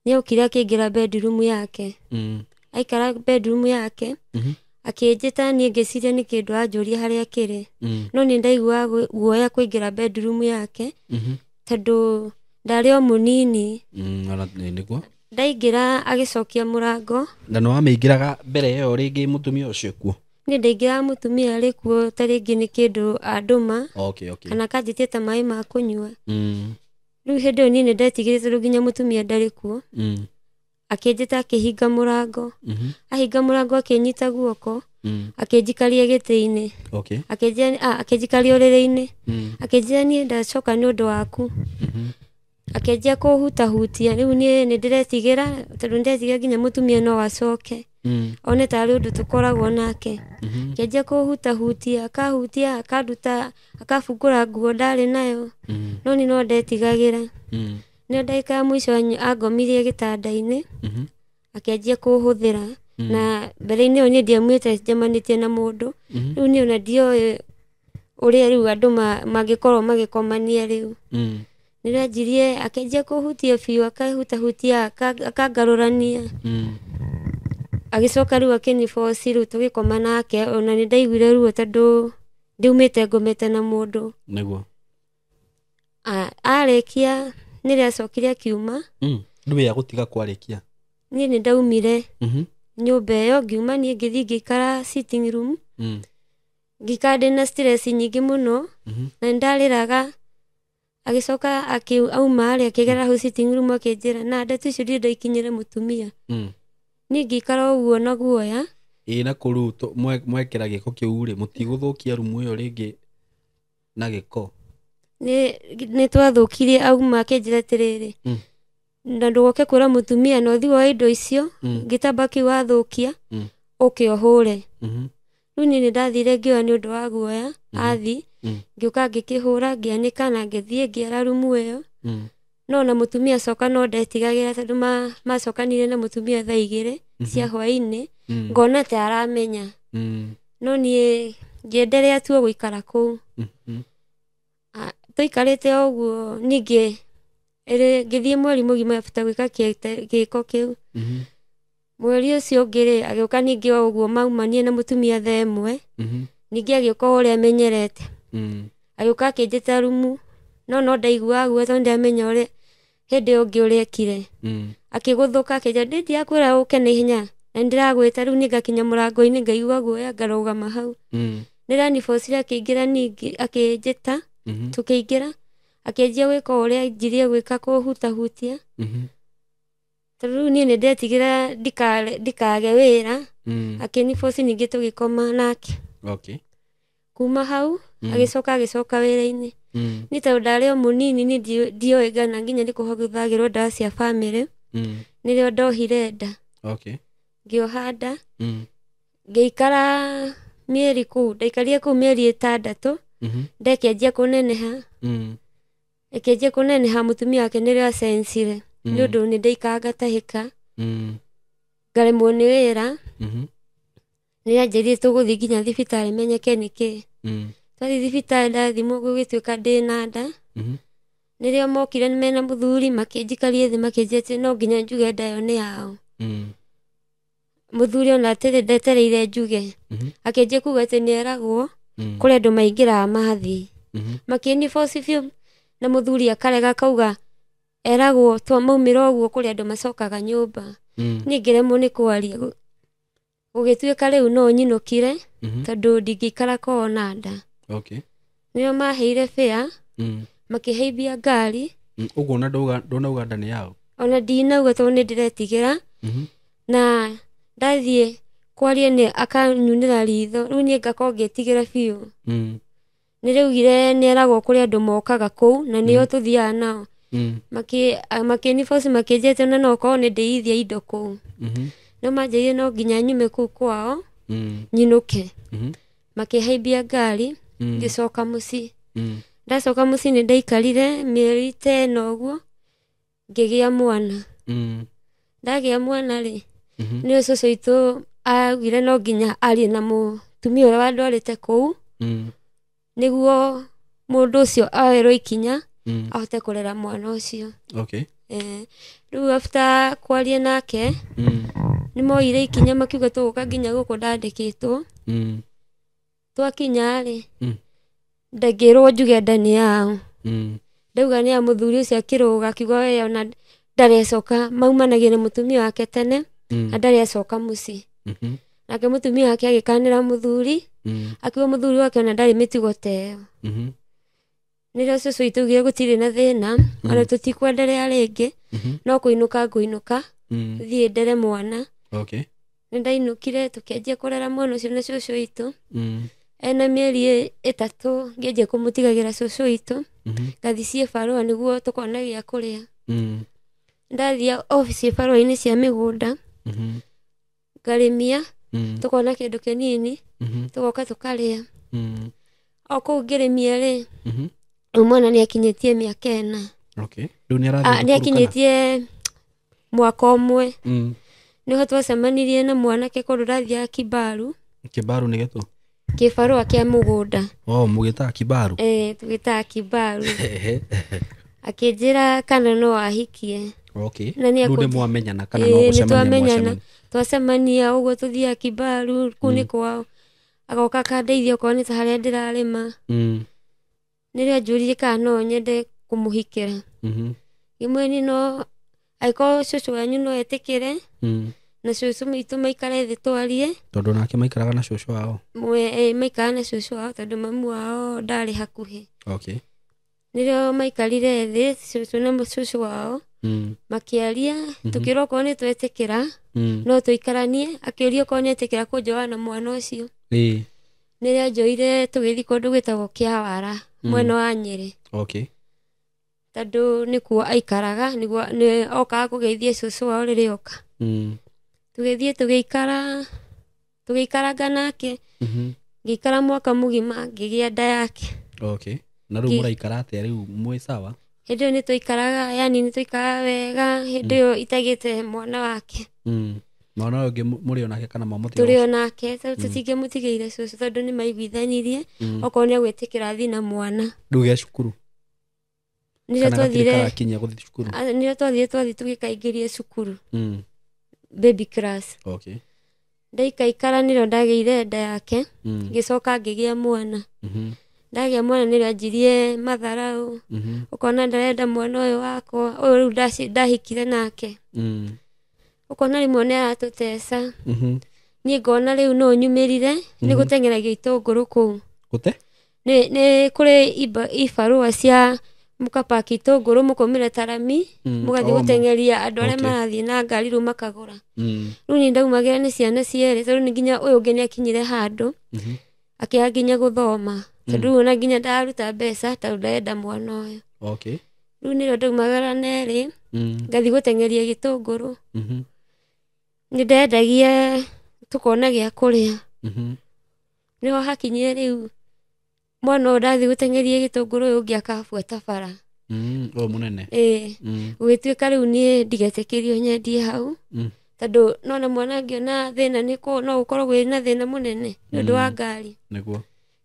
[SPEAKER 1] Nĩokire akĩingĩra bedroom yake.
[SPEAKER 2] Mm.
[SPEAKER 1] Aikara bedroom yake.
[SPEAKER 2] Mhm.
[SPEAKER 1] Akĩnjĩta niĩ ngĩciria nĩ kĩndũ anjũria harĩa kĩrĩ.
[SPEAKER 2] Mm.
[SPEAKER 1] No nĩ ndaiguaga guoya kũingĩra bedroom yake.
[SPEAKER 2] Mhm.
[SPEAKER 1] Tondũ ndarĩ o mũnini.
[SPEAKER 2] Mm, ona nĩguo.
[SPEAKER 1] Ndaingĩra agĩcokia mũrango.
[SPEAKER 2] Na nĩ wamĩingĩraga mbere ĩyo rĩngĩ mũtumia ũcio kuo?
[SPEAKER 1] Niĩ ndaingĩraga mũtumia arĩ kuo ta rĩngĩ nĩ kĩndũ andũma.
[SPEAKER 2] Okay, okay.
[SPEAKER 1] Kana akanjĩtia ta maĩ ma kũnyua.
[SPEAKER 2] Mm.
[SPEAKER 1] Rĩu hĩndĩ ĩyo niĩ nĩ ndetigĩrĩte tondũ nginya mũtumia ndarĩ kuo.
[SPEAKER 2] Mm.
[SPEAKER 1] Akĩnjĩta akĩhinga mũrango.
[SPEAKER 2] Mhm.
[SPEAKER 1] Ahinga mũrango akĩnyita guoko.
[SPEAKER 2] Mm.
[SPEAKER 1] Akĩnjikaria gĩtĩ-inĩ.
[SPEAKER 2] Okay.
[SPEAKER 1] Akĩnjikaria ũrĩrĩ-inĩ.
[SPEAKER 2] Mm.
[SPEAKER 1] Akĩnjĩra niĩ ndacoka nĩ ũndũ waku.
[SPEAKER 2] Mhm.
[SPEAKER 1] Akĩanjia kũhutahutia. Rĩu niĩ nĩ ndĩretigĩra tondũ nĩ ndetigĩra nginya mũtumia no acoke.
[SPEAKER 2] Mm.
[SPEAKER 1] One tarĩ ũndũ tũkoragwo nake.
[SPEAKER 2] Mhm.
[SPEAKER 1] Akĩanjia kũhutahutia, akahutia, akanduta, akabungũra nguo ndarĩ nayo.
[SPEAKER 2] Mm.
[SPEAKER 1] No niĩ no ndetigagĩra.
[SPEAKER 2] Mm.
[SPEAKER 1] Nĩ ndagĩka ya mũico angomirie gĩtanda-inĩ.
[SPEAKER 2] Mhm.
[SPEAKER 1] Akĩanjia kũhũthĩra.
[SPEAKER 2] Mm.
[SPEAKER 1] Na mbere-inĩ ĩyo niĩ ndiaumĩte njemanĩtie na mũndũ.
[SPEAKER 2] Mhm.
[SPEAKER 1] Rĩu niĩ ona ndioĩ ũrĩa rĩu andũ mangĩkorwo magĩkomania rĩu.
[SPEAKER 2] Mm.
[SPEAKER 1] Nĩranjirie akĩanjia kũhutia biũ akahutahutia akangarũrania.
[SPEAKER 2] Mm.
[SPEAKER 1] Agĩcoka rĩu akĩniboci rĩu tũgĩkoma nake ona nĩ ndaiguire ruo tondũ ndiumĩte ngomete na mũndũ.
[SPEAKER 2] Nĩguo.
[SPEAKER 1] Arĩkia nĩrĩo acokire akiuma.
[SPEAKER 2] Mm. Rĩu we agũtiga kwarĩkia?
[SPEAKER 1] Niĩ nĩ ndaumire
[SPEAKER 2] Mhm.
[SPEAKER 1] nyũmba ĩyo ngiuma niĩ ngĩthiĩ ngĩikara sitting room.
[SPEAKER 2] Mm.
[SPEAKER 1] Ngĩikara ndĩna stress nyingĩ mũno.
[SPEAKER 2] Mhm.
[SPEAKER 1] Na nĩ ndarĩraga. Agĩcoka auma rĩ akĩgera hau sitting room akĩnjĩra na ndeto icio ndirĩ ndaikinyĩre mũtumia.
[SPEAKER 2] Mm.
[SPEAKER 1] Niĩ ngĩikara ũguo na guoya.
[SPEAKER 2] Ĩĩ na kũu rĩu mwekĩra gĩko kĩu rĩ mũtigũthũkia rumu ĩyo rĩngĩ na gĩko?
[SPEAKER 1] Nĩ twathũkirie auma akĩnjĩra atĩrĩrĩ.
[SPEAKER 2] Mm.
[SPEAKER 1] Na ndũgoke kwĩra mũtumia na ũthiĩ woe indo icio
[SPEAKER 2] Mm.
[SPEAKER 1] gĩtambaya kĩu wathũkia
[SPEAKER 2] Mm.
[SPEAKER 1] ũke ũhũre.
[SPEAKER 2] Mhm.
[SPEAKER 1] Rĩu niĩ nĩ ndathire ngĩoya nĩ ũndũ wa guoya athi
[SPEAKER 2] Mm.
[SPEAKER 1] ngĩũka ngĩkĩhũra ngĩanĩka na ngĩthiĩ ngĩara rumu ĩyo.
[SPEAKER 2] Mm.
[SPEAKER 1] No na mũtumia acoka no ndetigagĩra tondũ macokanire na mũtumia thaa 2 cia hwaĩ-inĩ.
[SPEAKER 2] Mm.
[SPEAKER 1] Ngona ta aramenya.
[SPEAKER 2] Mm.
[SPEAKER 1] No niĩ ngĩenderea tu gũikara kũu.
[SPEAKER 2] Mhm.
[SPEAKER 1] Tũikarĩte o ũguo ningĩ ngĩthiĩ mweri mũgima after gwĩka gĩko kĩu.
[SPEAKER 2] Mhm.
[SPEAKER 1] Mweri ũcio ũngĩ rĩ agĩũka ningĩ o ũguo maumanie na mũtumia thaa 1.
[SPEAKER 2] Mhm.
[SPEAKER 1] Ningĩ agĩũka o ũrĩa amenyerete.
[SPEAKER 2] Mm.
[SPEAKER 1] Agĩũka akĩnjĩta rumu no ndaiguaga guoya tondũ ndiamenya ũrĩa hĩndĩ ĩyo ũngĩ ũrĩa ekire.
[SPEAKER 2] Mm.
[SPEAKER 1] Akĩgũthũka akĩnjĩra ndĩ ndirakwĩra ũke na ihenya na nĩndĩragwĩta rĩu niĩ ngakinya mũrango-inĩ ngaigua guoya ngarũgama hau.
[SPEAKER 2] Mm.
[SPEAKER 1] Nĩranibocire akĩingĩra ningĩ akĩnjĩta.
[SPEAKER 2] Mhm.
[SPEAKER 1] Tũkĩingĩra akĩanjia gwĩka ũrĩa anjirie gwĩka kũhutahutia.
[SPEAKER 2] Mhm.
[SPEAKER 1] Tondũ rĩu niĩ nĩ ndetigĩra ndikage wĩra.
[SPEAKER 2] Mm.
[SPEAKER 1] Akĩniboci ningĩ tũgĩkoma nake.
[SPEAKER 2] Okay.
[SPEAKER 1] Kuma hau
[SPEAKER 2] Mm.
[SPEAKER 1] agĩcoka agĩcoka wĩra-inĩ.
[SPEAKER 2] Mm.
[SPEAKER 1] Niĩ tondũ ndarĩ o mũnini niĩ ndioĩ ngana nginya nĩ kũhũthagĩrwo ndawa cia bamĩrĩ.
[SPEAKER 2] Mm.
[SPEAKER 1] Nĩrĩo ndohire nda.
[SPEAKER 2] Okay.
[SPEAKER 1] Ngĩoha nda.
[SPEAKER 2] Mm.
[SPEAKER 1] Ngĩikara mĩeri kũu ndaikarire kũu mĩeri 6.
[SPEAKER 2] Mhm.
[SPEAKER 1] Nda ĩkĩanjia kũneneha.
[SPEAKER 2] Mm.
[SPEAKER 1] Ĩkĩanjia kũneneha mũtumia wake nĩrĩo acensire.
[SPEAKER 2] Mm.
[SPEAKER 1] Nĩ ũndũ nĩ ndaikaraga ngatahĩka.
[SPEAKER 2] Mm.
[SPEAKER 1] Ngaremwo nĩ wĩra.
[SPEAKER 2] Mhm.
[SPEAKER 1] Nĩanjĩrire tũgũthiĩ nginya thibitarĩ menyeke nĩkĩ.
[SPEAKER 2] Mm.
[SPEAKER 1] Twathiĩ thibitarĩ ndathimwo gũgĩtuĩka ndĩna nda.
[SPEAKER 2] Mhm.
[SPEAKER 1] Nĩrĩo mokire mena mũthuri makĩnjikaria thĩ makĩnjĩra atĩ no nginya njuge nda ĩyo nĩ yao. Mũthuri ona atĩrĩ ndetereire njuge. Akĩanjia kuga atĩ nĩeragwo kũrĩ andũ maingĩraga mathiĩ. Makĩni force biũ na mũthuri akarega akauga eragwo twa maumĩra ũguo kũrĩ andũ macokaga nyũmba. Niĩ ngĩremwo nĩ kwaria. Gũgĩtuĩka rĩu no nyinũkire tondũ ndingĩikara kwao na nda.
[SPEAKER 2] Okay.
[SPEAKER 1] Nĩo maheire fare makĩhaimbia ngari.
[SPEAKER 2] Ũguo ona ndũnauga nda nĩ yao?
[SPEAKER 1] Ona ndinauga tondũ nĩ ndĩretigĩra. Na ndathiĩ kwaria nĩ akanyunĩra ritho rĩu niĩ ngakorwo ngĩtigĩra biũ. Nĩ rĩaugire nĩeragwo kũrĩ andũ mokaga kũu na nĩo tũthiaga nao. Makĩni force makĩnjĩra atĩ ona no korwo nĩ ndĩithia indo kũu. No manjĩrire no nginya nyume kũu kwao nyinũke. Makĩhaimbia ngari ngĩcoka mũciĩ. Ndacoka mũciĩ nĩ ndaikarire mĩeri ta ĩna ũguo ngĩgĩa mwana. Ndagĩa mwana rĩ nĩ ũcũcũ witũ augire no nginya arie na mũtumia ũrĩa wandwarĩte kũu nĩguo mũndũ ũcio oerwo ikinya ahote kũrera mwana ũcio.
[SPEAKER 2] Okay.
[SPEAKER 1] Rĩu after kwaria nake nĩ moire ikinya makiuga tũgũka nginya gũkũ ndandĩkĩtwo. Twakinya rĩ ndangĩrwo njuge nda nĩ yao. Ndauga nĩ ya mũthuri ũcio akĩrũga akiuga we ona ndarecoka maumanagia na mũtumia wake tene na ndarecoka mũciĩ. Nake mũtumia wake agĩkanĩra mũthuri akiuga mũthuri wake ona ndarĩ mĩtugo ta ĩyo. Nĩrĩo cũcũ witũ augire gũtirĩ na thĩna ona tũtikwenderea rĩngĩ no kũinũka ngũinũka thiĩ ndere mwana.
[SPEAKER 2] Okay.
[SPEAKER 1] Nĩ ndainũkire tũkĩanjia kũrera mwana ũcio na cũcũ witũ. Ena mĩeri 3 ngĩanjia kũmũtigagĩra cũcũ witũ ngathiĩ ciĩ barũa nĩguo tũkona gĩa kũrĩa. Ndathiĩ obici barũa-inĩ cia mĩgũnda ngarĩmia tũkona kĩndũ kĩnini tũgoka tũkarĩa. O kũu ngĩrĩmia rĩ rĩu mwana nĩ akinyĩtie mĩaka 4.
[SPEAKER 2] Okay. Rĩu nĩ arathiĩ
[SPEAKER 1] Nĩ akinyĩtie mwaka ũmwe. Nĩho twacemanirie na mwanake kũndũ ndathiaga Kibaru.
[SPEAKER 2] Kibaru nĩ gĩtũ?
[SPEAKER 1] Kĩbarũa kĩa mũgũnda.
[SPEAKER 2] Oh, mũgĩtaga Kibaru?
[SPEAKER 1] Tũgĩtaga Kibaru. Akĩnjĩra kana no ahikie.
[SPEAKER 2] Okay.
[SPEAKER 1] Na nĩ
[SPEAKER 2] Rĩu nĩ mwamenyana kana no gũcemania
[SPEAKER 1] twamenyana.
[SPEAKER 2] mwacemania?
[SPEAKER 1] Twacemania ũguo tũthiaga Kibaru kũu nĩ kwao. Agoka akandeithia okorwo nĩ ta harĩa ndĩrarĩma. Nĩrĩo anjũririe kana no nyende kũmũhikĩra. Ngĩmwĩra no angĩkorwo cũcũ wanyu no etĩkĩre na cũcũ witũ maikare thĩ twarie.
[SPEAKER 2] Tondũ nake maikaraga na cũcũ wao?
[SPEAKER 1] Maikaraga na cũcũ wao tondũ mamu wao ndarĩ hakuhĩ.
[SPEAKER 2] Okay.
[SPEAKER 1] Nĩrĩo maikarire thĩ cũcũ na cũcũ wao makĩaria tũkĩrwo okorwo nĩ twetĩkĩra no tũikaranie. Akĩũria okorwo nĩ etĩkĩra kũnjoa na mwana ũcio. Nĩrĩo anjoire tũgĩthiĩ kũndũ gwĩtagwo Kĩawara mwena wa Nyĩrĩ.
[SPEAKER 2] Okay.
[SPEAKER 1] Tondũ nĩkuo aikaraga nĩguo nĩ okaga kũgeithia cũcũ wao rĩrĩa oka. Tũgĩthiĩ tũgĩikaranga nake. Ngĩikara mwaka mũgima ngĩgĩa nda yake.
[SPEAKER 2] Okay. Na rĩu mũraikara atĩa rĩu mwĩ sawa?
[SPEAKER 1] Hĩndĩ ĩyo nĩ tũikaraga, yani nĩ tũikaraga wega hĩndĩ ĩyo itagĩte mwana wake.
[SPEAKER 2] Mwana ũyũ ũngĩ mũrĩ onake kana mwamũtiga?
[SPEAKER 1] Tũrĩ onake, tondũ tũtingĩmũtigĩire cũcũ tondũ nĩ maiguithanirie okorwo nĩ agwĩtĩkĩra athiĩ na mwana.
[SPEAKER 2] Rĩu ge cukuru?
[SPEAKER 1] Nĩrĩo
[SPEAKER 2] Kana gatirĩ
[SPEAKER 1] twathire
[SPEAKER 2] karakinyia gũthiĩ cukuru?
[SPEAKER 1] Nĩrĩo twathire twathiĩ tũgĩkaingĩria cukuru. Baby class.
[SPEAKER 2] Okay.
[SPEAKER 1] Ndaikaikara nĩrĩo ndagĩire nda yake ngĩcoka ngĩgĩa mwana. Ndagĩa mwana nĩrĩo anjirie matharau. Ũkona ndarenda mwana ũyũ wakwa ũyũ rĩu ndahikire nake. Ũkona rĩmwe nĩ aratũteca. Niĩ ngona rĩu no nyumĩrire nĩ gũteng'eragia itũngũrũ kũu.
[SPEAKER 2] Gũte?
[SPEAKER 1] Nĩ kũrĩ ibarũa cia mũkapaki itũngũrũ mũkaumĩra tarami mũgathiĩ gũteng'eria andũ arĩa marathiĩ na ngari rĩu makagũra. Rĩu niĩ ndaumagĩra nĩ ciana cierĩ tondũ nĩ nginya ũyũ ũngĩ nĩ akinyire handũ akĩaga nginya gũthoma tondũ rĩu ona nginya ndaruta mbeca tondũ ndarenda mwana ũyũ.
[SPEAKER 2] Okay.
[SPEAKER 1] Rĩu nĩrĩo ndaumagara na erĩ ngathiĩ gũteng'eria gĩtũngũrũ. Nĩ ndendagia tũkona gĩa kũrĩa. Nĩho hakinyire rĩu mwana ũyũ ndathiĩ gũteng'eria gĩtũngũrũ ũyũ ũngĩ akabuata bara.
[SPEAKER 2] Ũyũ mũnene.
[SPEAKER 1] Gũgĩtuĩka rĩu niĩ ndigetĩkĩrio nyendie hau tondũ nona mwana angĩona thĩna nĩ no gũkorwo kwĩna thĩna mũnene nĩ ũndũ wa ngari.
[SPEAKER 2] Nĩguo.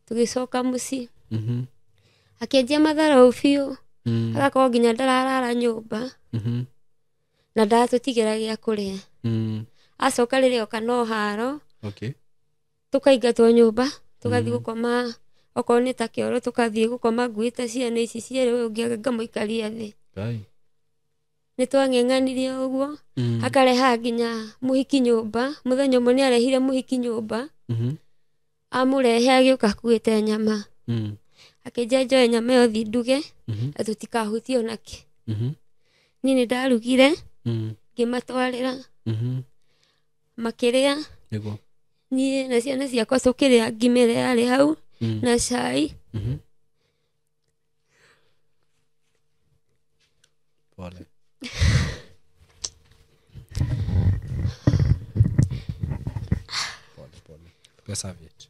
[SPEAKER 1] Tũgĩcoka mũciĩ. Akĩanjia matharau biũ. Agakorwo nginya ndararara nyũmba. Na ndatũtigĩra gĩa kũrĩa. Acoka rĩrĩa oka no haro.
[SPEAKER 2] Okay.
[SPEAKER 1] Tũkaingatwo nyũmba, tũgathiĩ gũkoma okorwo nĩ ta kĩoro tũkathiĩ gũkoma nguĩte ciana ici cierĩ ũyũ ũngĩ ngamũikaria thĩ. Nĩ twang'eng'anirie ũguo. Akareha nginya mũhiki nyũmba. Mũthenya ũmwe nĩ arehire mũhiki nyũmba. Amũrehe agĩũka akuĩte nyama. Akĩnjia njoe nyama ĩyo thiĩ nduge na tũtikahutio nakĩ. Niĩ nĩ ndarugire ngĩmatwarĩra makĩrĩa.
[SPEAKER 2] Nĩguo.
[SPEAKER 1] Niĩ na ciana ciakwa tũkĩrĩa ngima ĩrĩa yarĩ hau na cai.
[SPEAKER 2] Pole. Pole pole. Tupe serviette.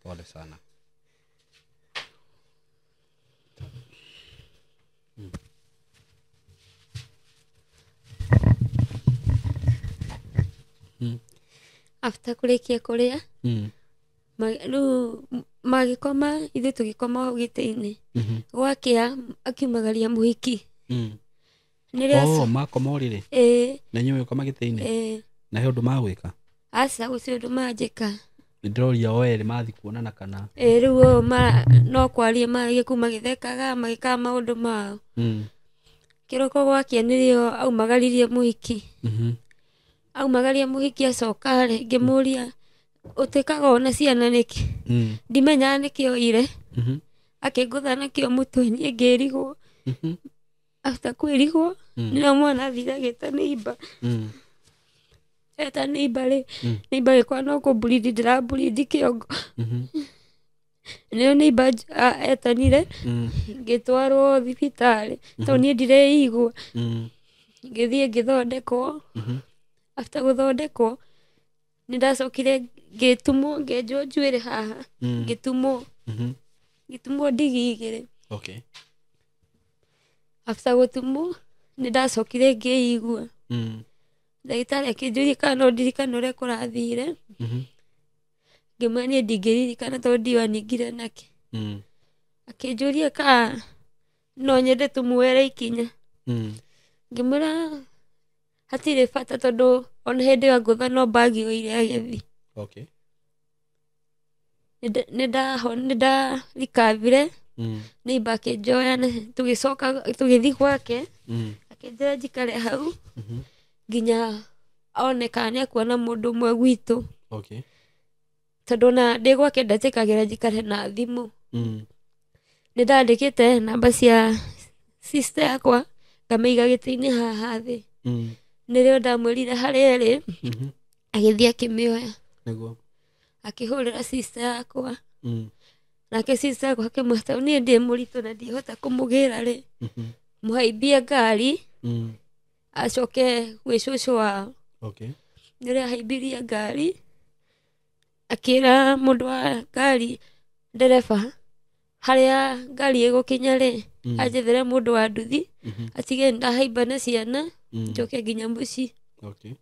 [SPEAKER 2] Pole sana.
[SPEAKER 1] After kũrĩkia kũrĩa rĩu magĩkoma ithuĩ tũgĩkoma hau gĩtĩ-inĩ. Gwakĩa akiumagaria mũhiki. Nĩrĩo
[SPEAKER 2] Oh, makoma ũrĩrĩ.
[SPEAKER 1] Ĩĩ.
[SPEAKER 2] Na inyuĩ mũgĩkoma gĩtĩ-inĩ?
[SPEAKER 1] Ĩĩ.
[SPEAKER 2] Na he ũndũ magwĩka?
[SPEAKER 1] Aca gũtirĩ ũndũ manjĩka.
[SPEAKER 2] Nĩ ndĩroria o erĩ mathiĩ kuonana kana?
[SPEAKER 1] Ĩĩ rĩu ũyũ no kwaria maragia kũu magĩthekaga magĩkaga maũndũ mao. Kĩroko gwakĩa nĩrĩo aumagaririe mũhiki. Aumagaria mũhiki acoka rĩ ngĩmũria ũtĩkaga ona ciana nĩkĩ? Ndimenyaga nĩkĩ oire. Akĩngũtha nakĩo mũtwe niĩ ngĩrigwo. After kwĩrigwo nĩrĩo mwana athire agĩta neighbor. Eta neighbor rĩ neighbor agĩkorwo no kũmburindi ndĩramburindi kĩongo. Nĩrĩo neighbor etanire ngĩtwarwo thibitarĩ tondũ niĩ ndireigua. Ngĩthiĩ ngĩthondekwo. After gũthondekwo nĩ ndacokire ngĩtumwo ngĩenjwo njuĩrĩ haha. Ngĩtumwo. Ngĩtumwo ndigi igĩrĩ.
[SPEAKER 2] Okay.
[SPEAKER 1] After gũtumwo nĩ ndacokire ngĩigua. Ndagĩtarĩ akĩnjũria kana no ndirikane ũrĩa kũrathire. Ngĩmwĩra niĩ ndingĩririkana tondũ ndiũĩ aningire nakĩ. Akĩnjũria kana no nyende tũmuoere ikinya. Ngĩmwĩra hatirĩ bata tondũ ona hĩndĩ ĩyo angũtha no mbagi oire agĩthiĩ.
[SPEAKER 2] Okay.
[SPEAKER 1] Nĩ ndarikavire neighbor akĩnjoya na tũgĩcoka tũgĩthiĩ gwake. Akĩnjĩra njikare hau nginya one kana nĩ ekuona mũndũ ũmwe gwitũ.
[SPEAKER 2] Okay.
[SPEAKER 1] Tondũ ona ndĩ gwake ndetĩkagĩra njikare na thimũ. Nĩ ndandĩkĩte namba cia sister yakwa ngamĩiga gĩtĩ-inĩ haha thĩ. Nĩrĩo ndamwĩrire harĩa ĩrĩ agĩthiĩ akĩmĩoya.
[SPEAKER 2] Nĩguo.
[SPEAKER 1] Akĩhũrĩra sister yakwa. Nake sister yakwa akĩmwĩra tondũ niĩ ndĩ mũritũ na ndihota kũmũgĩra rĩ mũhaimbie ngari acoke gwĩ cũcũ wao.
[SPEAKER 2] Okay.
[SPEAKER 1] Nĩrĩo ahaimbirie ngari akĩra mũndũ wa ngari ndereba harĩa ngari ĩgũkinya rĩ anjethere mũndũ wa nduthi atige ndahaimba na ciana njoke nginya mũciĩ.
[SPEAKER 2] Okay.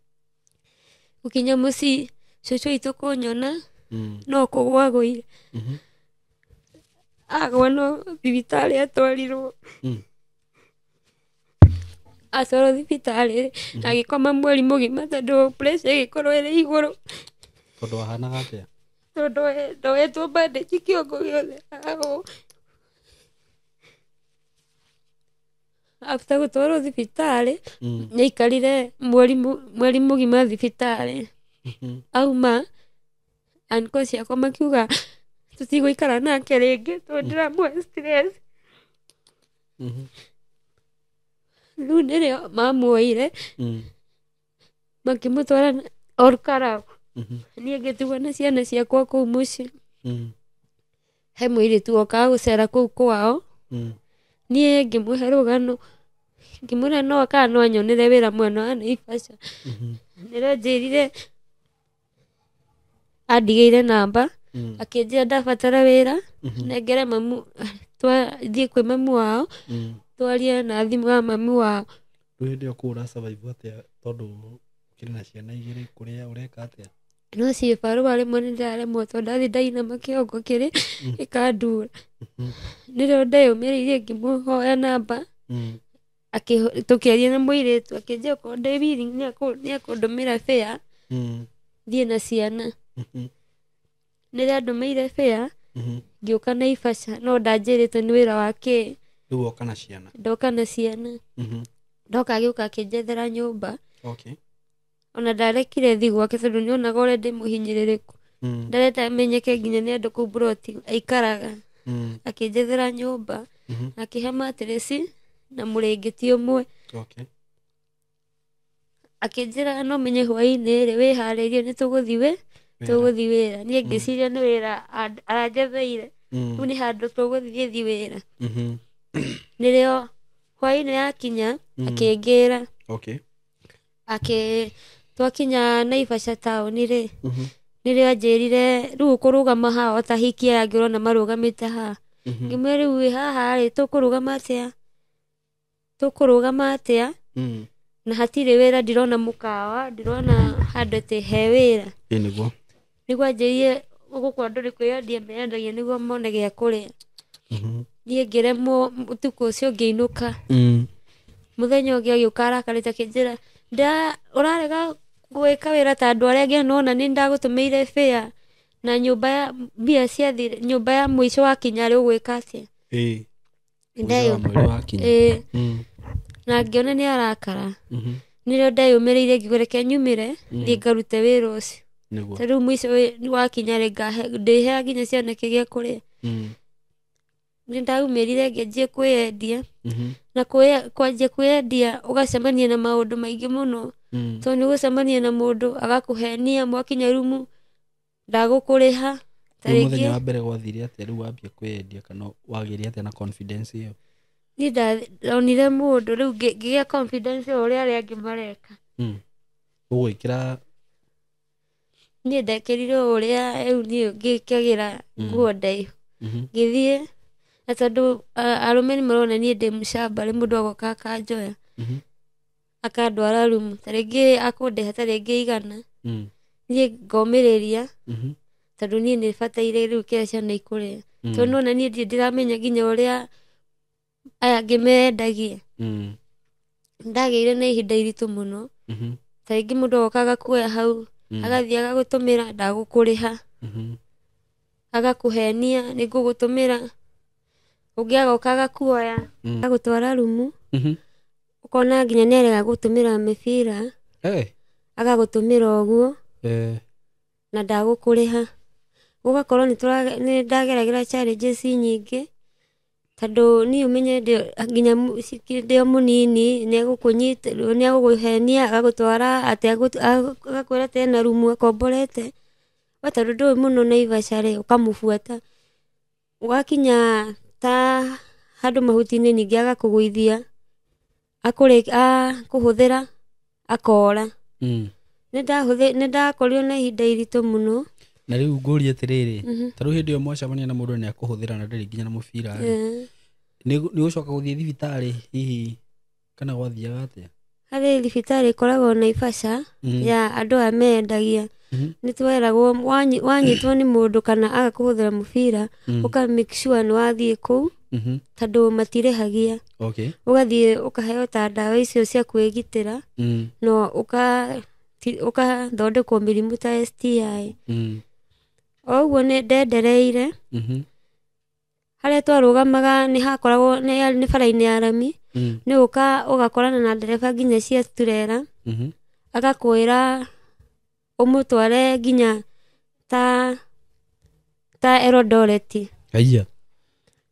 [SPEAKER 1] Gũkinya mũciĩ cũcũ witũ kũnyona no kũgũa agũire. Agũa no thibitarĩ atwarirwo. Atwarwo thibitarĩ agĩkoma mweri mũgima tondũ pressure ĩgĩkorwo ĩrĩ igũrũ.
[SPEAKER 2] Tondũ wahanaga atĩa?
[SPEAKER 1] Tondũ ndoetwo bandage kĩongo gĩothe agũ. After gũtwarwo thibitarĩ nĩaikarire mweri mũgima thibitarĩ. Auma uncle ciakwa makiuga tũtigũikara nake rĩngĩ tondũ ndĩramũhe stress. Rĩu nĩrĩo mamuoire makĩmũtwara Olkalau. Niĩ ngĩtigwo na ciana ciakwa kũu mũciĩ. He mũirĩtu wokaga gũcera kũu kwao. Niĩ ngĩmũhe rũgano ngĩmwĩra no kana no anyonere wĩra mwena wa Naivasha. Nĩrĩo anjĩrire andigĩire namba akĩnjĩra ndabatara wĩra nengere mamu twathiĩ kwĩ mamu wao twarie na thimũ ya mamu wao.
[SPEAKER 2] Rĩu hĩndĩ ĩyo kũu ũra survive atĩa tondũ ũkĩrĩ na ciana igĩrĩ kũrĩa ũreka atĩa?
[SPEAKER 1] No ciĩbarũa rĩmwe nĩ ndĩraremwo tondũ ndathiĩ ndainama kĩongo kĩrĩ gĩkandura. Nĩrĩo ndeyũmĩrĩirie ngĩmũhoya namba, tũkĩaria na mũirĩtu akĩnjĩra okorwo ndĩ willing nĩekũndũmĩra fare thiĩ na ciana. Nĩrĩo andũmĩire fare ngĩũka Naivasha, no ndanjĩrĩte nĩ wĩra wa kĩ.
[SPEAKER 2] Rĩu woka na ciana?
[SPEAKER 1] Ndoka na ciana. Ndoka agĩũka akĩnjethera nyũmba. Ona ndarekire thiĩ gwake tondũ nĩonaga ũrĩa ndĩ mũhinyĩrĩrĩku. Ndarenda menyeke nginya nĩ andũ kũu mburoti aikaraga. Akĩnjethera nyũmba, akĩhe matirĩci na mũrĩngĩti ũmwe. Akĩnjĩra no menye hwaĩ-inĩ rĩ wĩharĩrie nĩ tũgũthiĩ tũgũthiĩ wĩra. Niĩ ngĩciria nĩ wĩra aranjetheire, rĩu nĩ handũ tũgũthiĩ thiĩ wĩra. Nĩrĩo hwaĩ-inĩ yakinya akĩngĩra. Akĩ twakinya Naivasha taũni rĩ, nĩrĩo anjĩrire rĩu ũkũrũgama haha o ta hiki aya angĩ ũrona marũgamĩte haha. Ngĩmwĩra rĩu wĩ haha rĩ tũkũrũgama atĩa, tũkũrũgama atĩa na hatirĩ wĩra, ndirona mũkawa, ndirona handũ atĩ he wĩra.
[SPEAKER 2] Ĩ nĩguo.
[SPEAKER 1] Nĩguo anjĩrire gũkũ andũ nĩ kwĩyendia meyendagia nĩguo mone gĩa kũrĩa. Niĩ ngĩremwo ũtukũ ũcio ngĩinũka. Mũthenya ũngĩ agĩũka arakarĩte akĩnjĩra ũrarega gwĩka wĩra ta andũ arĩa angĩ nona nĩ ndagũtũmĩire fare na nyũmba ya mbia ciathire, nyũmba ya mũico wakinya rĩ ũgwĩka atĩa?
[SPEAKER 2] Mweri wakinya.
[SPEAKER 1] Na ngĩona nĩ arakara. Nĩrĩo ndeyũmĩrĩirie ngiuga reke nyumĩre thiĩ ngarute wĩra ũcio.
[SPEAKER 2] Nĩguo.
[SPEAKER 1] Ta rĩu mũico wakinya rĩ ndĩheaga nginya ciana kĩgĩa kũrĩa. Nĩ ndaumĩrire ngĩanjia kwĩyendia. Na kwanjia kwĩyendia ũgacemania na maũndũ maingĩ mũno. Tondũ nĩ ũgũcemania na mũndũ agakũhenia mwakinya rumu ndagũkũrĩha. Ta
[SPEAKER 2] Rĩu mũthenya
[SPEAKER 1] rĩngĩ
[SPEAKER 2] wa mbere gwathire atĩa rĩu wambia kwĩyendia kana wagĩire atĩa na confidence ĩyo?
[SPEAKER 1] Niĩ ndonire mũndũ rĩu ngĩgĩa confidence o ũrĩa arĩa angĩ mareka.
[SPEAKER 2] Ũgwĩkĩra?
[SPEAKER 1] Niĩ ndekĩrire o ũrĩa rĩu niĩ ngĩkagĩra nguo ndaihu. Ngĩthiĩ na tondũ arũme nĩ marona niĩ ndĩ mũcamba rĩ mũndũ agoka akanjoya. Akandwara rumu ta rĩngĩ akũndĩha ta rĩngĩ 100. Niĩ ngomĩrĩria tondũ niĩ nĩ bataire rĩu kĩrĩa ciana ikũrĩa. Tondũ nona niĩ ndirĩ ndĩramenya nginya ũrĩa aya angĩ mendagia. Ndagĩire na ihinda iritũ mũno. Ta rĩngĩ mũndũ agoka agakuoya hau, agathiĩ agagũtũmĩra ndagũkũrĩha. Agakũhenia nĩ ngũgũtũmĩra. Ũngĩ agoka agakuoya, agagũtwara rumu. Ũkona nginya nĩ arega gũtũmĩra mĩbira. Agagũtũmĩra ũguo. Na ndagũkũrĩha. Gũgakorwo nĩ ndageragĩra challenges nyingĩ. Tondũ niĩ ũmenye nginya ndĩ o mũnini nĩ egũkũnyita, nĩ egũkũhenia agagũtwara atĩ agakwĩra atĩ ena rumu akomborete. We tondũ ndũĩ mũno Naivasha rĩ, ũkamũbuata. Ũgakinya ta handũ mahuti-inĩ ningĩ agakũgũithia, akũhũthĩra, akora. Nĩ ndakorirwo na ihinda iritũ mũno.
[SPEAKER 2] Na rĩu ngũrie atĩrĩrĩ, ta rĩu hĩndĩ ĩyo mwacemania na mũndũ nĩ akũhũthĩra na ndarĩ nginya na mũbira rĩ, nĩ ũgũcoka gũthiĩ thibitarĩ hihi kana gwathiaga atĩa?
[SPEAKER 1] Harĩ thibitarĩ ĩkoragwo Naivasha ya andũ aya mendagia. Nĩ tweragwo wanyitwo nĩ mũndũ kana agakũhũthĩra mũbira, ũka make sure nĩ wathiĩ kũu, tondũ matirĩhagia. Ũgathiĩ ũkaheo ta ndawa icio cia kwĩgitĩra, no ũkathondekwo mĩrimũ ta STI. O ũguo nĩ ndendereire. Harĩa twarũgamaga nĩ hakoragwo nĩ bara-inĩ ya rami. Nĩ ũka ũgakorana na ndereba nginya cia turera. Agakwĩra ũmũtware nginya ta Eldoret.
[SPEAKER 2] Haiya.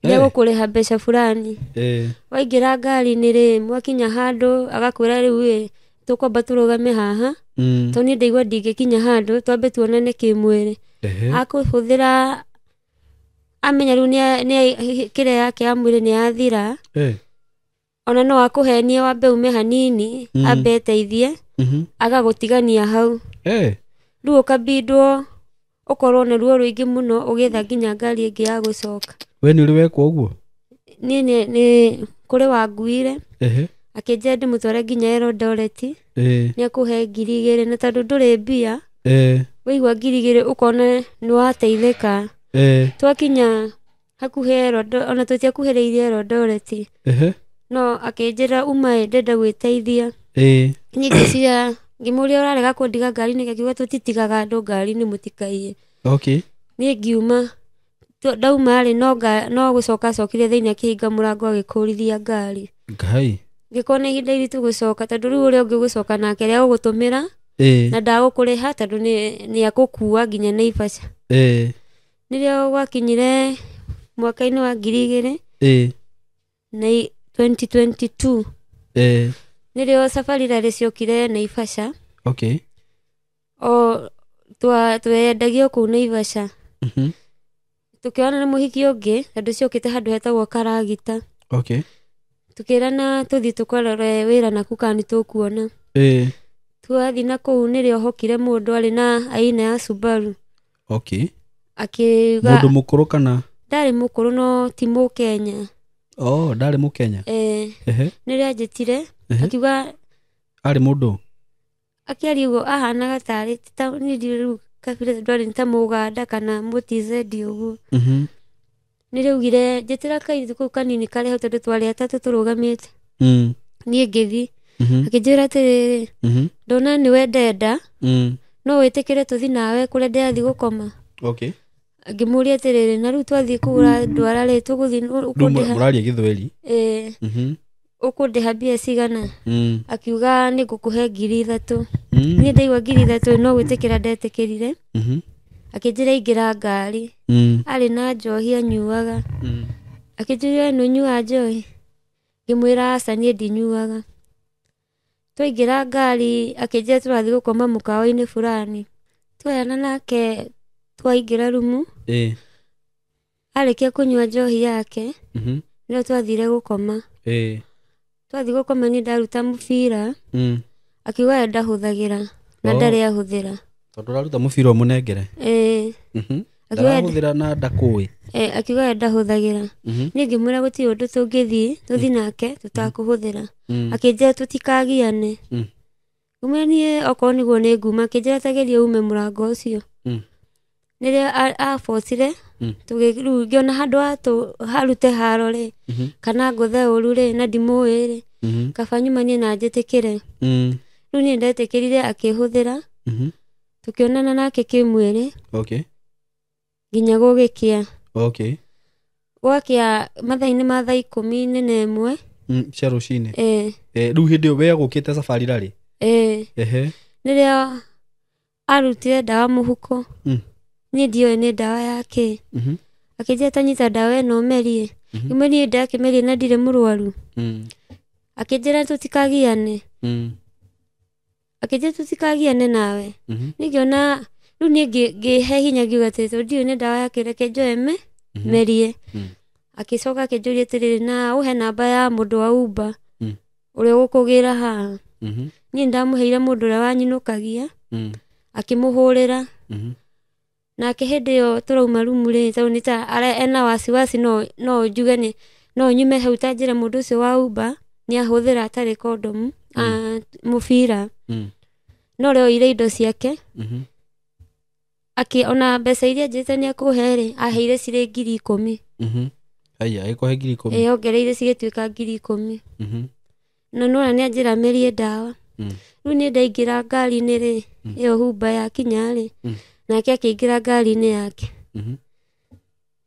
[SPEAKER 1] Nĩ egũkũrĩha mbeca fulani. Waingĩra ngari-inĩ rĩ, mwakinya handũ agakwĩra rĩu ĩ, tũkwamba tũrũgame haha. Tondũ niĩ ndaigua ndingĩkinya handũ, twambe tuonane kĩmwĩrĩ. Akũhũthĩra amenya rĩu nĩ kĩrĩa yake ya mwĩrĩ nĩ yathira. Ona no akũhenie wambe ume hanini, ambe eteithie, agagũtigania hau. Rĩu ũkabindwo ũkorwo na ruo rũingĩ mũno ũgĩetha nginya ngari ĩngĩ ya gũcoka.
[SPEAKER 2] We nĩ ũrĩ wekwo ũguo?
[SPEAKER 1] Niĩ nĩ kũrĩ wanguire. Akĩnjĩra ndĩmũtware nginya Eldoret. Nĩ akũhe 2,000 na tondũ ndũrĩ mbia. Waigua 2,000 ũkona nĩ wateithĩka. Twakinya hakuhĩ ona tũtiakuhĩrĩirie Eldoret. No akĩnjĩra uma ndenda gwĩteithia. Niĩ ngĩciria ngĩmũria ũrarega kũndiga ngari-inĩ, akiuga tũtitigaga andũ ngari-inĩ mũtikaiye.
[SPEAKER 2] Okay.
[SPEAKER 1] Niĩ ngiuma ndauma rĩ no gũcoka acokire thĩinĩ akĩhinga mũrango agĩkũrithia ngari.
[SPEAKER 2] Ngai.
[SPEAKER 1] Ngĩkona ihinda iritũ gũcoka tondũ rĩu ũrĩa ũngĩ gũcoka nake rĩa gũgũtũmĩra na ndagũkũrĩha tondũ nĩ akũkua nginya Naivasha. Nĩrĩo gwakinyire mwaka-inĩ wa 2000 na 2022. Nĩrĩo safari rally ciokire Naivasha.
[SPEAKER 2] Okay.
[SPEAKER 1] O twendagio kũu Naivasha. Tũkĩona nĩ mũhiki ũngĩ tondũ ciokĩte handũ hetagwo Karagita.
[SPEAKER 2] Okay.
[SPEAKER 1] Tukĩrana tũthiĩ tũkarore wĩra naku kana nĩtũkuona. Twathiĩ na kũu nĩrĩo hokire mũndũ arĩ na aina ya Subaru.
[SPEAKER 2] Okay.
[SPEAKER 1] Akiuga
[SPEAKER 2] mũndũ mũkũrũ kana
[SPEAKER 1] ndarĩ mũkũrũ no ti mũkenya.
[SPEAKER 2] Oh, ndarĩ mũkenya.
[SPEAKER 1] Nĩrĩo anjĩtire akiuga
[SPEAKER 2] arĩ mũndũ
[SPEAKER 1] akĩaria ũguo ahanaga tarĩ niĩ ndiũĩ rĩu kabira tondũ arĩ ta mũganda kana mũtizedi ũguo. Nĩrĩo augire njĩtĩra kairĩtu kau kanini karĩ hau tondũ twarĩ atatũ tũrũgamĩte. Niĩ ngĩthiĩ. Akĩnjĩra atĩrĩrĩ, ndona nĩwe ndenda, no wĩtĩkĩre tũthiĩ nawe kũrĩa ndĩrathiĩ gũkoma.
[SPEAKER 2] Okay.
[SPEAKER 1] Ngĩmũria atĩrĩrĩ, na rĩu twathiĩ kũgũra ndwara rĩ, tũgũthiĩ ũkũndĩha.
[SPEAKER 2] Mũraria Gĩthweri?
[SPEAKER 1] Ũkũndĩha mbia cigana? Akiuga nĩ ngũkũhe 3,000. Niĩ ndaigua 3,000 no gwĩtĩkĩra ndetĩkĩrire. Akĩnjĩra ingĩra ngari. Arĩ na njohi anyuaga. Akĩnjĩra nĩ ũnyuaga njohi? Ngĩmwĩra aca niĩ ndinyuaga. Twaingĩra ngari akĩnjĩra tũrathiĩ gũkoma mũkawa-inĩ fulani. Twayana nake twaingĩra rumu. Arĩkia kũnyua njohi yake, nĩrĩo twathire gũkoma. Twathiĩ gũkoma niĩ ndaruta mũbira. Akiuga we ndahũthagĩra na ndarĩ ahũthĩra.
[SPEAKER 2] Tondũ ũraruta mũbira ũmũnengere? Ndarahũthĩra na ndakũĩ.
[SPEAKER 1] Akiuga we ndahũthagĩra. Niĩ ngĩmwĩra gũtirĩ ũndũ tũngĩthiĩ tũthiĩ nake tũtakũhũthĩra. Akĩnjĩra tũtikagiane. Ngĩmwĩra niĩ okorwo nĩguo nĩ nguma. Akĩnjĩra ta geria ume mũrango ũcio. Nĩrĩo abocire, rĩu ngĩona handũ harute haro rĩ, kana ngũthe ũru rĩ, na ndimũĩ rĩ, kaba nyumanie na njĩtĩkĩre. Rĩu niĩ ndetĩkĩrire akĩhũthĩra. Tũkĩonana nake kĩmwĩrĩ.
[SPEAKER 2] Okay.
[SPEAKER 1] Nginya gũgĩkĩa.
[SPEAKER 2] Okay.
[SPEAKER 1] Gwakĩa mathaa-inĩ ma thaa 11.
[SPEAKER 2] Cia rũcinĩ. Rĩu hĩndĩ ĩyo we agũkĩte safari rally?
[SPEAKER 1] Nĩrĩo arutire ndawa mũhuko. Niĩ ndiũĩ nĩ ndawa yake. Akĩnjĩra ta nyita ndawa ĩno ũmerie. Ngĩmwĩra niĩ ndakĩmerie na ndirĩ mũrwaru. Akĩnjĩra tũtikagiane. Akĩnjĩra tũtikagiane nawe. Niĩ ngĩona rĩu niĩ ngĩhe hinya ngiuga atĩrĩ tondũ ndiũĩ nĩ ndawa yake reke njoe merie. Akĩcoka akĩnjũria atĩrĩrĩ na ũhe namba ya mũndũ wa Uber ũrĩa ũgũkũgĩra haha. Niĩ ndamũheire mũndũ ũrĩa wanyinũkagia. Akĩmũhũrĩra. Nake hĩndĩ ĩyo tũrauma rumu rĩ, tondũ nĩ ta ena wasiwasi no njuge nĩ no nyume hau ta njĩre mũndũ ũcio wa Uber nĩ ahũthĩra atarĩ kondomu, mũbira. No rĩo oire indo ciake. Ona mbeca iria njĩte nĩ akũhe rĩ, aheire cirĩ 10,000.
[SPEAKER 2] Aya, agĩkũhe 10,000.
[SPEAKER 1] Ongereire cigĩtuĩka 10,000. Na nĩwona nĩ anjĩra merie ndawa. Rĩu niĩ ndaingĩra ngari-inĩ rĩ, ĩyo Uber yakinya rĩ, nake akĩingĩra ngari-inĩ yake.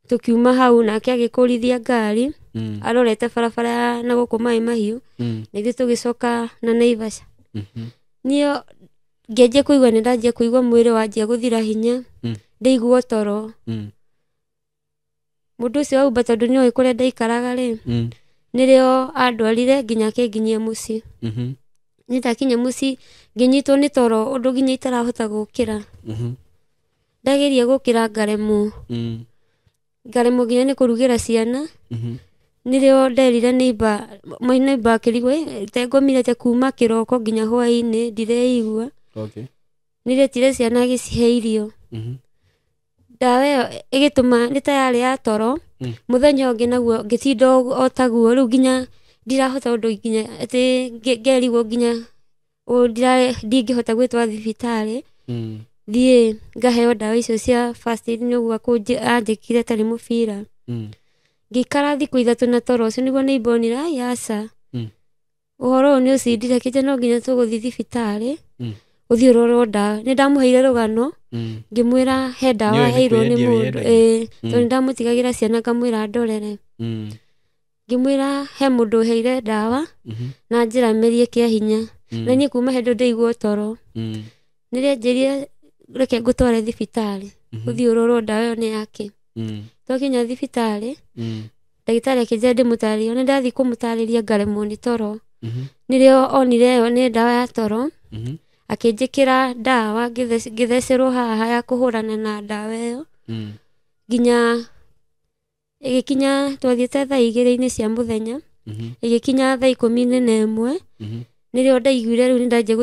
[SPEAKER 1] Tũkiuma hau nake agĩkũrithia ngari, arorete barabara na gũkũ Maĩ Mahiũ, na ithuĩ tũgĩcoka na Naivasha. Niĩ ngĩanjia kũigua nĩ ndanjia kũigua mwĩrĩ wanjia gũthira hinya, ndaigua toro. Mũndũ ũcio wa Uber tondũ nĩoĩ kũrĩa ndaikaraga rĩ, nĩrĩo andwarire nginya akĩnginyia mũciĩ. Niĩ ndakinya mũciĩ ngĩnyitwo nĩ toro ũndũ nginya itarahota gũkĩra. Ndageria gũkĩra ngaremwo. Ngaremwo nginya nĩ kũrugĩra ciana. Nĩrĩo nderire neighbor, neighbor akĩrigwo, te ngomire te kuma kĩroko nginya hwaĩ-inĩ ndireigua.
[SPEAKER 2] Okay.
[SPEAKER 1] Nĩretire ciana agĩcihe irio. Ndawa ĩyo ĩgĩtũma nĩ ta yarĩ ya toro. Mũthenya ũngĩ naguo ngĩtinda o taguo rĩu nginya ndirahota ũndũ nginya atĩ ngerigwo nginya ndingĩhota gwĩtwara thibitarĩ. Thiĩ ngaheo ndawa icio cia first aid nĩ ũguo anjĩkire tarĩ mũbira. Ngĩikara thikũ 3 na toro ũcio nĩguo nĩimbonire ai aca. Ũhoro ũyũ nĩ ũcindire kĩnja no nginya tũgũthiĩ thibitarĩ. Ũthiĩ ũrorwo ndawa. Nĩ ndamũheire rũgano. Ngĩmwĩra he ndawa heirwo nĩ mũndũ. Tondũ nĩndamũtigagĩra ciana ngamwĩra ndorere. Ngĩmwĩra he mũndũ ũheire ndawa na njĩra merie kĩa hinya. Na niĩ kuma hĩndĩ ndaigua toro. Nĩrĩa anjĩrire reke ngũtware thibitarĩ. Ũthiĩ ũrorwo ndawa ĩyo nĩ yake. Twakinya thibitarĩ, ndagĩtarĩ akĩnjĩra ndĩmũtarĩrie. Ona ndathiĩ kũmũtarĩria ngaremwo nĩ toro. Nĩrĩo onire ĩyo nĩ ndawa ya toro. Akĩnjĩkĩra ndawa ngĩthecerwo haha ya kũhũrana na ndawa ĩyo. Nginya ĩgĩkinya twathiĩte thaa 2 cia mũthenya. Ĩgĩkinya thaa 11. Nĩrĩo ndaiguire rĩu nĩndanjia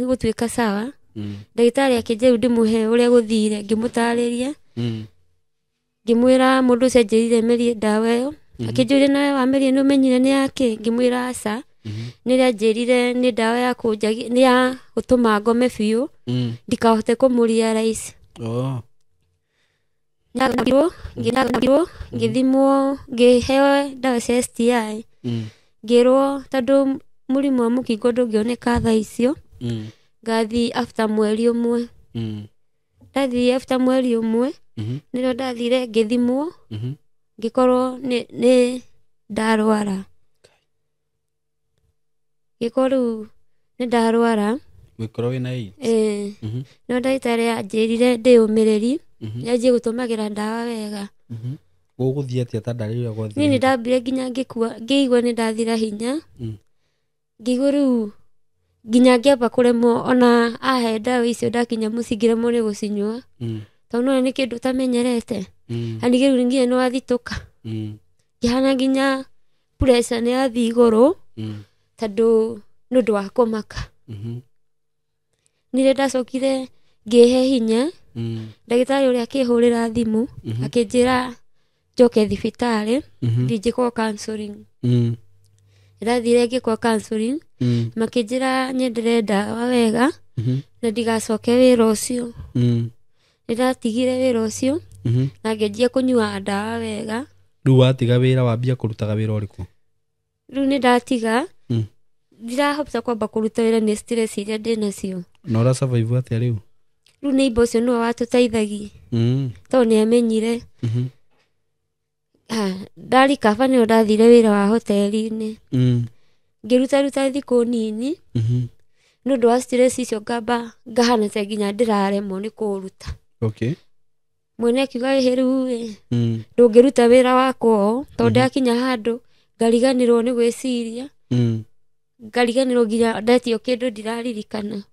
[SPEAKER 1] gũtuĩka sawa. Ndagĩtarĩ akĩnjĩra rĩu ndĩmũhe ũrĩa gũthire, ngĩmũtarĩria. Ngĩmwĩra mũndũ ũcio anjĩrire merie ndawa ĩyo. Akĩnjũria nawe wamerie nĩ ũmenyire nĩ yakĩ? Ngĩmwĩra aca. Nĩrĩa anjĩrire nĩ ndawa ya nĩ ya gũtũma ngome biũ. Ndikahote kũmũrealize. Ngĩthimwo ngĩheo ndawa cia STI. Ngĩrwo tondũ mũrimũ wa mũkingo ndũngĩoneka thaa icio. Ngathiĩ after mweri ũmwe. Ndathiĩ after mweri ũmwe. Nĩrĩo ndathire ngĩthimwo. Ngĩkorwo nĩ ndarwara. Ngĩkorwo rĩu nĩ ndarwara.
[SPEAKER 2] Gũkorwo wĩna AIDS.
[SPEAKER 1] No ndagĩtarĩ anjĩrire ndĩyũmĩrĩri. Nyanjie gũtũmagĩra ndawa wega.
[SPEAKER 2] Gũgũthiĩ atĩa ta ndarĩ ũrĩa gwathire?
[SPEAKER 1] Niĩ nĩndambire nginya ngĩkua ngĩigua nĩ ndathira hinya. Ngĩigua rĩu nginya ngĩamba kũremwo ona ahe ndawa icio ndakinya mũciĩ ngĩremwo nĩ gũcinyua. Tondũ nĩwona nĩ kĩndũ ũtamenyerete. Na ningĩ rĩu nginya nĩwathitũka. Ngĩhana nginya pressure nĩ yathiĩ igũrũ. Tondũ nĩ ũndũ wa kũmaka. Nĩrĩo ndacokire ngĩhe hinya. Ndagĩtarĩ ũrĩa akĩhũrĩra thimũ akĩnjĩra njoke thibitarĩ thiĩ njĩkwo counseling. Ndathire ngĩkwo counseling. Makĩnjĩra nyendere ndawa wega na ndigacoke wĩra ũcio. Nĩndatigire wĩra ũcio na ngĩanjia kũnyua ndawa wega.
[SPEAKER 2] Rĩu watiga wĩra wambia kũrutaga wĩra ũrĩkũ?
[SPEAKER 1] Rĩu nĩndatiga. Ndirahota kwamba kũruta wĩra nĩ stress iria ndĩnacio.
[SPEAKER 2] Na ũra survive atĩa rĩu?
[SPEAKER 1] Rĩu neighbor ũcio nĩwe watũteithagia. Tondũ nĩamenyire. Ndarikaba nĩyo ndathire wĩra wa hoteli-inĩ. Ngĩrutaruta thikũ nini. Nĩ ũndũ wa stress icio ngamba ngahana ta nginya ndĩraremwo nĩ kũũruta. Mwene akiuga ĩhĩ rĩu ĩ ndũngĩruta wĩra wakwa ũũ tondũ ndakinya handũ ngariganĩrwo nĩ gwĩciria. Ngariganĩrwo nginya ndetio kĩndũ ndiraririkana.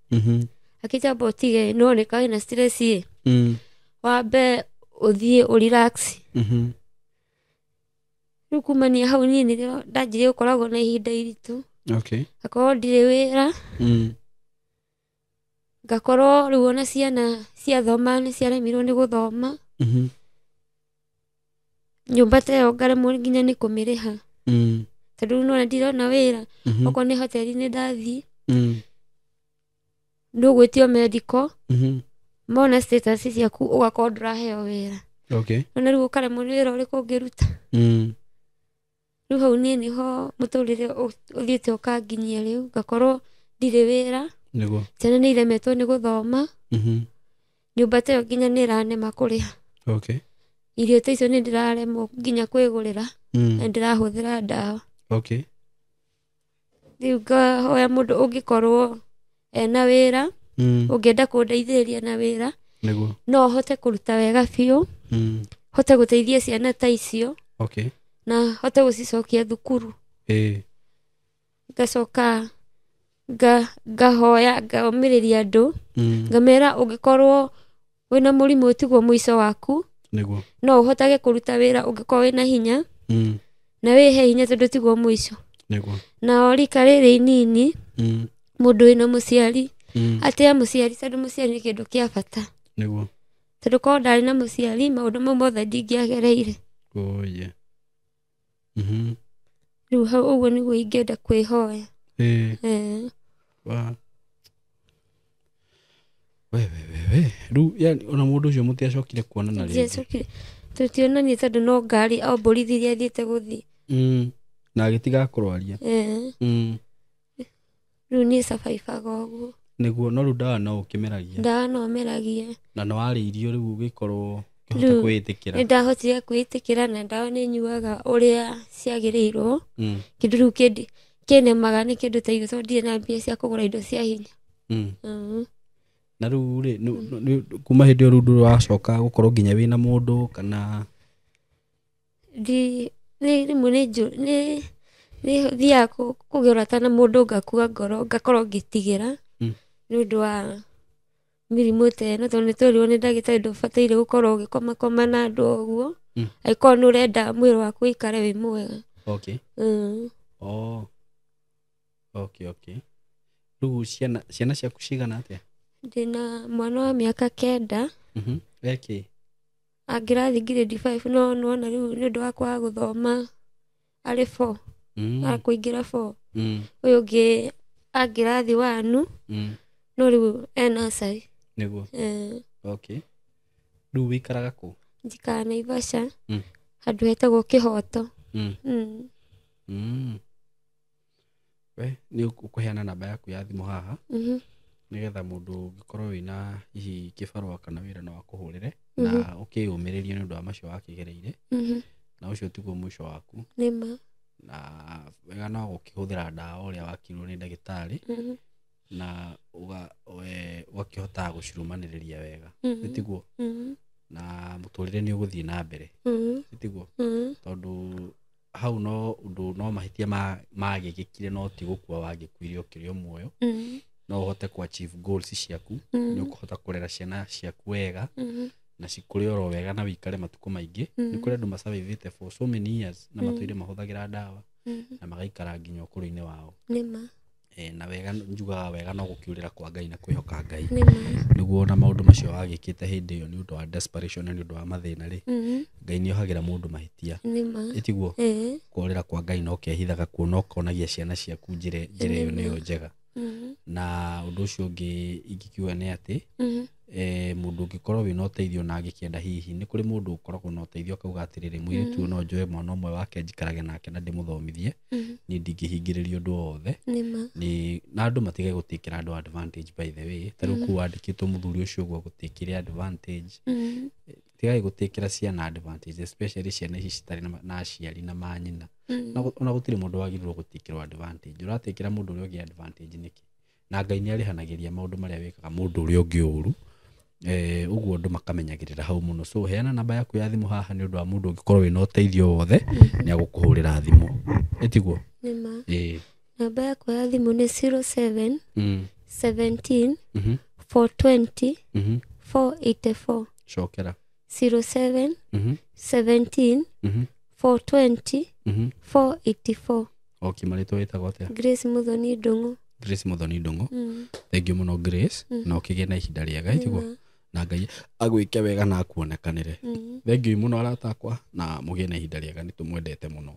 [SPEAKER 1] Akĩnjamba ũtige nĩwoneka wĩna stress ĩ. Wambe ũthiĩ ũrelax. Rĩu kumania hau niĩ nĩrĩo ndanjirie gũkoragwo na ihinda iritũ. Ngakorwo ndirĩ wĩra. Ngakorwo rĩu ona ciana ciathoma nĩ ciaremirwo nĩ gũthoma. Nyũmba ta ĩyo ngaremwo nginya nĩ kũmĩrĩha. Tondũ rĩu nĩwona ndirona wĩra. Okorwo nĩ hoteli-inĩ ndathiĩ. Nĩũgwĩtio medical. Mona status ciaku ũgakorwo ndũraheo wĩra. Nona rĩu ũkaremwo nĩ wĩra ũrĩkũ ũngĩruta. Rĩu hau niĩ nĩho mũtũrĩre ũthiĩte ũkanginyia rĩu ngakorwo ndirĩ wĩra. Ciana nĩ iremetwo nĩ gũthoma. Nyũmba ta ĩyo nginya nĩ ĩranema kũrĩha. Irio ta icio nĩ ndĩraremwo nginya kwĩgũrĩra. Na ndĩrahũthĩra ndawa. Rĩu ngahoya mũndũ ũngĩkorwo ena wĩra, ũngĩenda kũndeithĩrĩria na wĩra, no hote kũruta wega biũ, hote gũteithia ciana ta icio, na hote gũcicokia thukuru. Ngacoka ngahoya ngaũmĩrĩria andũ, ngamera ũngĩkorwo wĩna mũrimũ tiguo mũico waku, no ũhotage kũruta wĩra ũngĩkorwo wĩna hinya, na wĩhe hinya tondũ tiguo mũico. Na rika rĩrĩ inini, mũndũ wĩna mũciari, atĩa mũciari tondũ mũciari nĩ kĩndũ kĩa bata. Tondũ korwo ndarĩ na mũciari maũndũ mau mothe ndingĩagereire. Rĩu hau ũguo nĩguo ingĩenda kwĩhoya.
[SPEAKER 2] We we we rĩu yani ona mũndũ ũcio mũtiacokire kuonana rĩngĩ?
[SPEAKER 1] Ndiacokire, tũtionanie tondũ no ngari o mbũrithirie athiĩte gũthiĩ.
[SPEAKER 2] Na agĩtiga kũrwaria.
[SPEAKER 1] Eh, rĩu niĩ cabaibaga ũguo.
[SPEAKER 2] Nĩguo, no rĩu ndawa no ũkĩmeragia?
[SPEAKER 1] Ndawa no meragia.
[SPEAKER 2] Na nĩ warĩirio rĩu ũgĩkorwo ũkĩhota
[SPEAKER 1] Rĩu,
[SPEAKER 2] kwĩĩtĩkĩra?
[SPEAKER 1] Nĩ ndahotire kwĩĩtĩkĩra na ndawa nĩ nyuaga ũrĩa ciagĩrĩirwo. Kĩndũ rĩu kĩnemaga nĩ kĩndũ ta irio tondũ ndirĩ na mbia cia kũgũra indo cia hinya.
[SPEAKER 2] Na rĩu rĩ, kuma hĩndĩ ĩyo rĩu ndũrĩ wacoka gũkorwo nginya wĩna mũndũ kana?
[SPEAKER 1] Ndi nĩ rĩmwe nĩ nĩ nĩ thiaga kũgĩa ũrata na mũndũ ngakua ngoro, ngakorwo ngĩtigĩra nĩ ũndũ wa mĩrimũ ta ĩno, tondũ nĩ twerirwo nĩ ndagĩtarĩ ndũbataire gũkorwo ũgĩkomakoma na andũ ũguo angĩkorwo nĩ ũrenda mwĩrĩ waku ũikare wĩ mwega.
[SPEAKER 2] Oh. Okay. Rĩu ciana ciaku cigana atĩa?
[SPEAKER 1] Ndĩna mwana wa mĩaka 9.
[SPEAKER 2] Eki?
[SPEAKER 1] Angĩrathiĩ grade 5, no nĩwona rĩu nĩ ũndũ wa kwaga gũthoma arĩ 4, akũingĩra 4. Ũyũ ũngĩ angĩrathiĩ 1, no rĩu e nursery.
[SPEAKER 2] Nĩguo.
[SPEAKER 1] Eh.
[SPEAKER 2] Okay. Rĩu wĩikaraga kũ?
[SPEAKER 1] Njikaraga Naivasha, handũ hetagwo Kĩhoto.
[SPEAKER 2] We nĩ ũkũheana namba yaku ya thimũ haha nĩgetha mũndũ ũngĩkorwo wĩna hihi kĩbarũa kana wĩra no akũhũrĩre na ũkĩyũmĩrĩrie nĩ ũndũ wa macio wakĩgereire, na ũcio tiguo mũico waku.
[SPEAKER 1] Nĩma.
[SPEAKER 2] Na wega no gũkĩhũthĩra ndawa ũrĩa wakirwo nĩ ndagĩtarĩ, na ũgakĩhota gũcirumanĩrĩria wega, nĩ tiguo? Na mũtũrĩre nĩ ũgũthiĩ na mbere, nĩ tiguo? Tondũ hau no ũndũ no mahĩtia magĩkĩkire, no ti gũkua wagĩkuire ũkĩrĩ o muoyo. No ũhote kũ achieve goals ciaku, nĩ ũkũhota kũrera ciana ciaku wega na cikũre oro wega na wĩikare matukũ maingĩ. Nĩ kũrĩ andũ masurvivĩte for so many years na matũire mahũthagĩra ndawa na magaikara nginya ũkũrũ-inĩ wao.
[SPEAKER 1] Nĩma.
[SPEAKER 2] Na wega njugaga wega no gũkiurĩra kwa Ngai na kwĩhoka Ngai,
[SPEAKER 1] Nĩma.
[SPEAKER 2] nĩguo ona maũndũ macio wagĩkĩte hĩndĩ ĩyo nĩ ũndũ wa desperation na nĩ ũndũ wa mathĩna rĩ, Ngai nĩ ohagĩra mũndũ mahĩtia.
[SPEAKER 1] Nĩma.
[SPEAKER 2] Ĩtiguo?
[SPEAKER 1] Eh.
[SPEAKER 2] Kũrĩra kwa Ngai no kehithaga kuo no konagia ciana ciaku njĩra ĩyo nĩyo njega. Na ũndũ ũcio ũngĩ ingĩkiuga nĩ atĩ mũndũ ũngĩkorwo wĩna ũteithio na angĩkĩenda, hihi nĩ kũrĩ mũndũ ũkoragwo na ũteithio akauga atĩrĩrĩ, mũirĩtu ũyũ no njoe mwana ũmwe wake njikarage nake na ndĩmũthomithie, niĩ ndingĩhingĩrĩria ũndũ o wothe.
[SPEAKER 1] Nĩma.
[SPEAKER 2] Nĩ na andũ matige gũtĩkĩra andũ advantage, by the way. Ta rĩu kũu wandĩkĩtwo mũthuri ũcio ũguo gũtĩkĩre advantage, tigai gũtĩkĩra ciana advantage, especially ciana ici citarĩ na aciari na manyina. Na ona gũtirĩ mũndũ wagĩrĩirwo gũtĩkĩrwo advantage. Ũratĩkĩra mũndũ ũrĩa ũngĩ advantage nĩkĩ? Na Ngai nĩ arĩhanagĩria maũndũ marĩa wĩkaga mũndũ ũrĩa ũngĩ ũru. Ũguo andũ makamenyagĩrĩra hau mũno. So heana namba yaku ya thimũ haha nĩ ũndũ wa mũndũ ũngĩkorwo wĩna ũteithio wothe nĩ agũkũhũrĩra thimũ, ĩtiguo?
[SPEAKER 1] Nĩma.
[SPEAKER 2] Ĩĩ.
[SPEAKER 1] Namba yakwa ya thimũ nĩ 07 17 420 484.
[SPEAKER 2] Cokera.
[SPEAKER 1] 07 17 420 484.
[SPEAKER 2] Okay, marĩtwa wĩtagwo atĩa?
[SPEAKER 1] Grace Muthoni Ndung'u.
[SPEAKER 2] Grace Muthoni Ndung'u. Thank you mũno Grace, na ũkĩgĩe na ihinda rĩega, ĩtiguo? Na Ngai agwĩke wega na akuonekanĩre. Thank you mũno arata akwa, na mũgĩe na ihinda rĩega, nĩ tũmwendete mũno.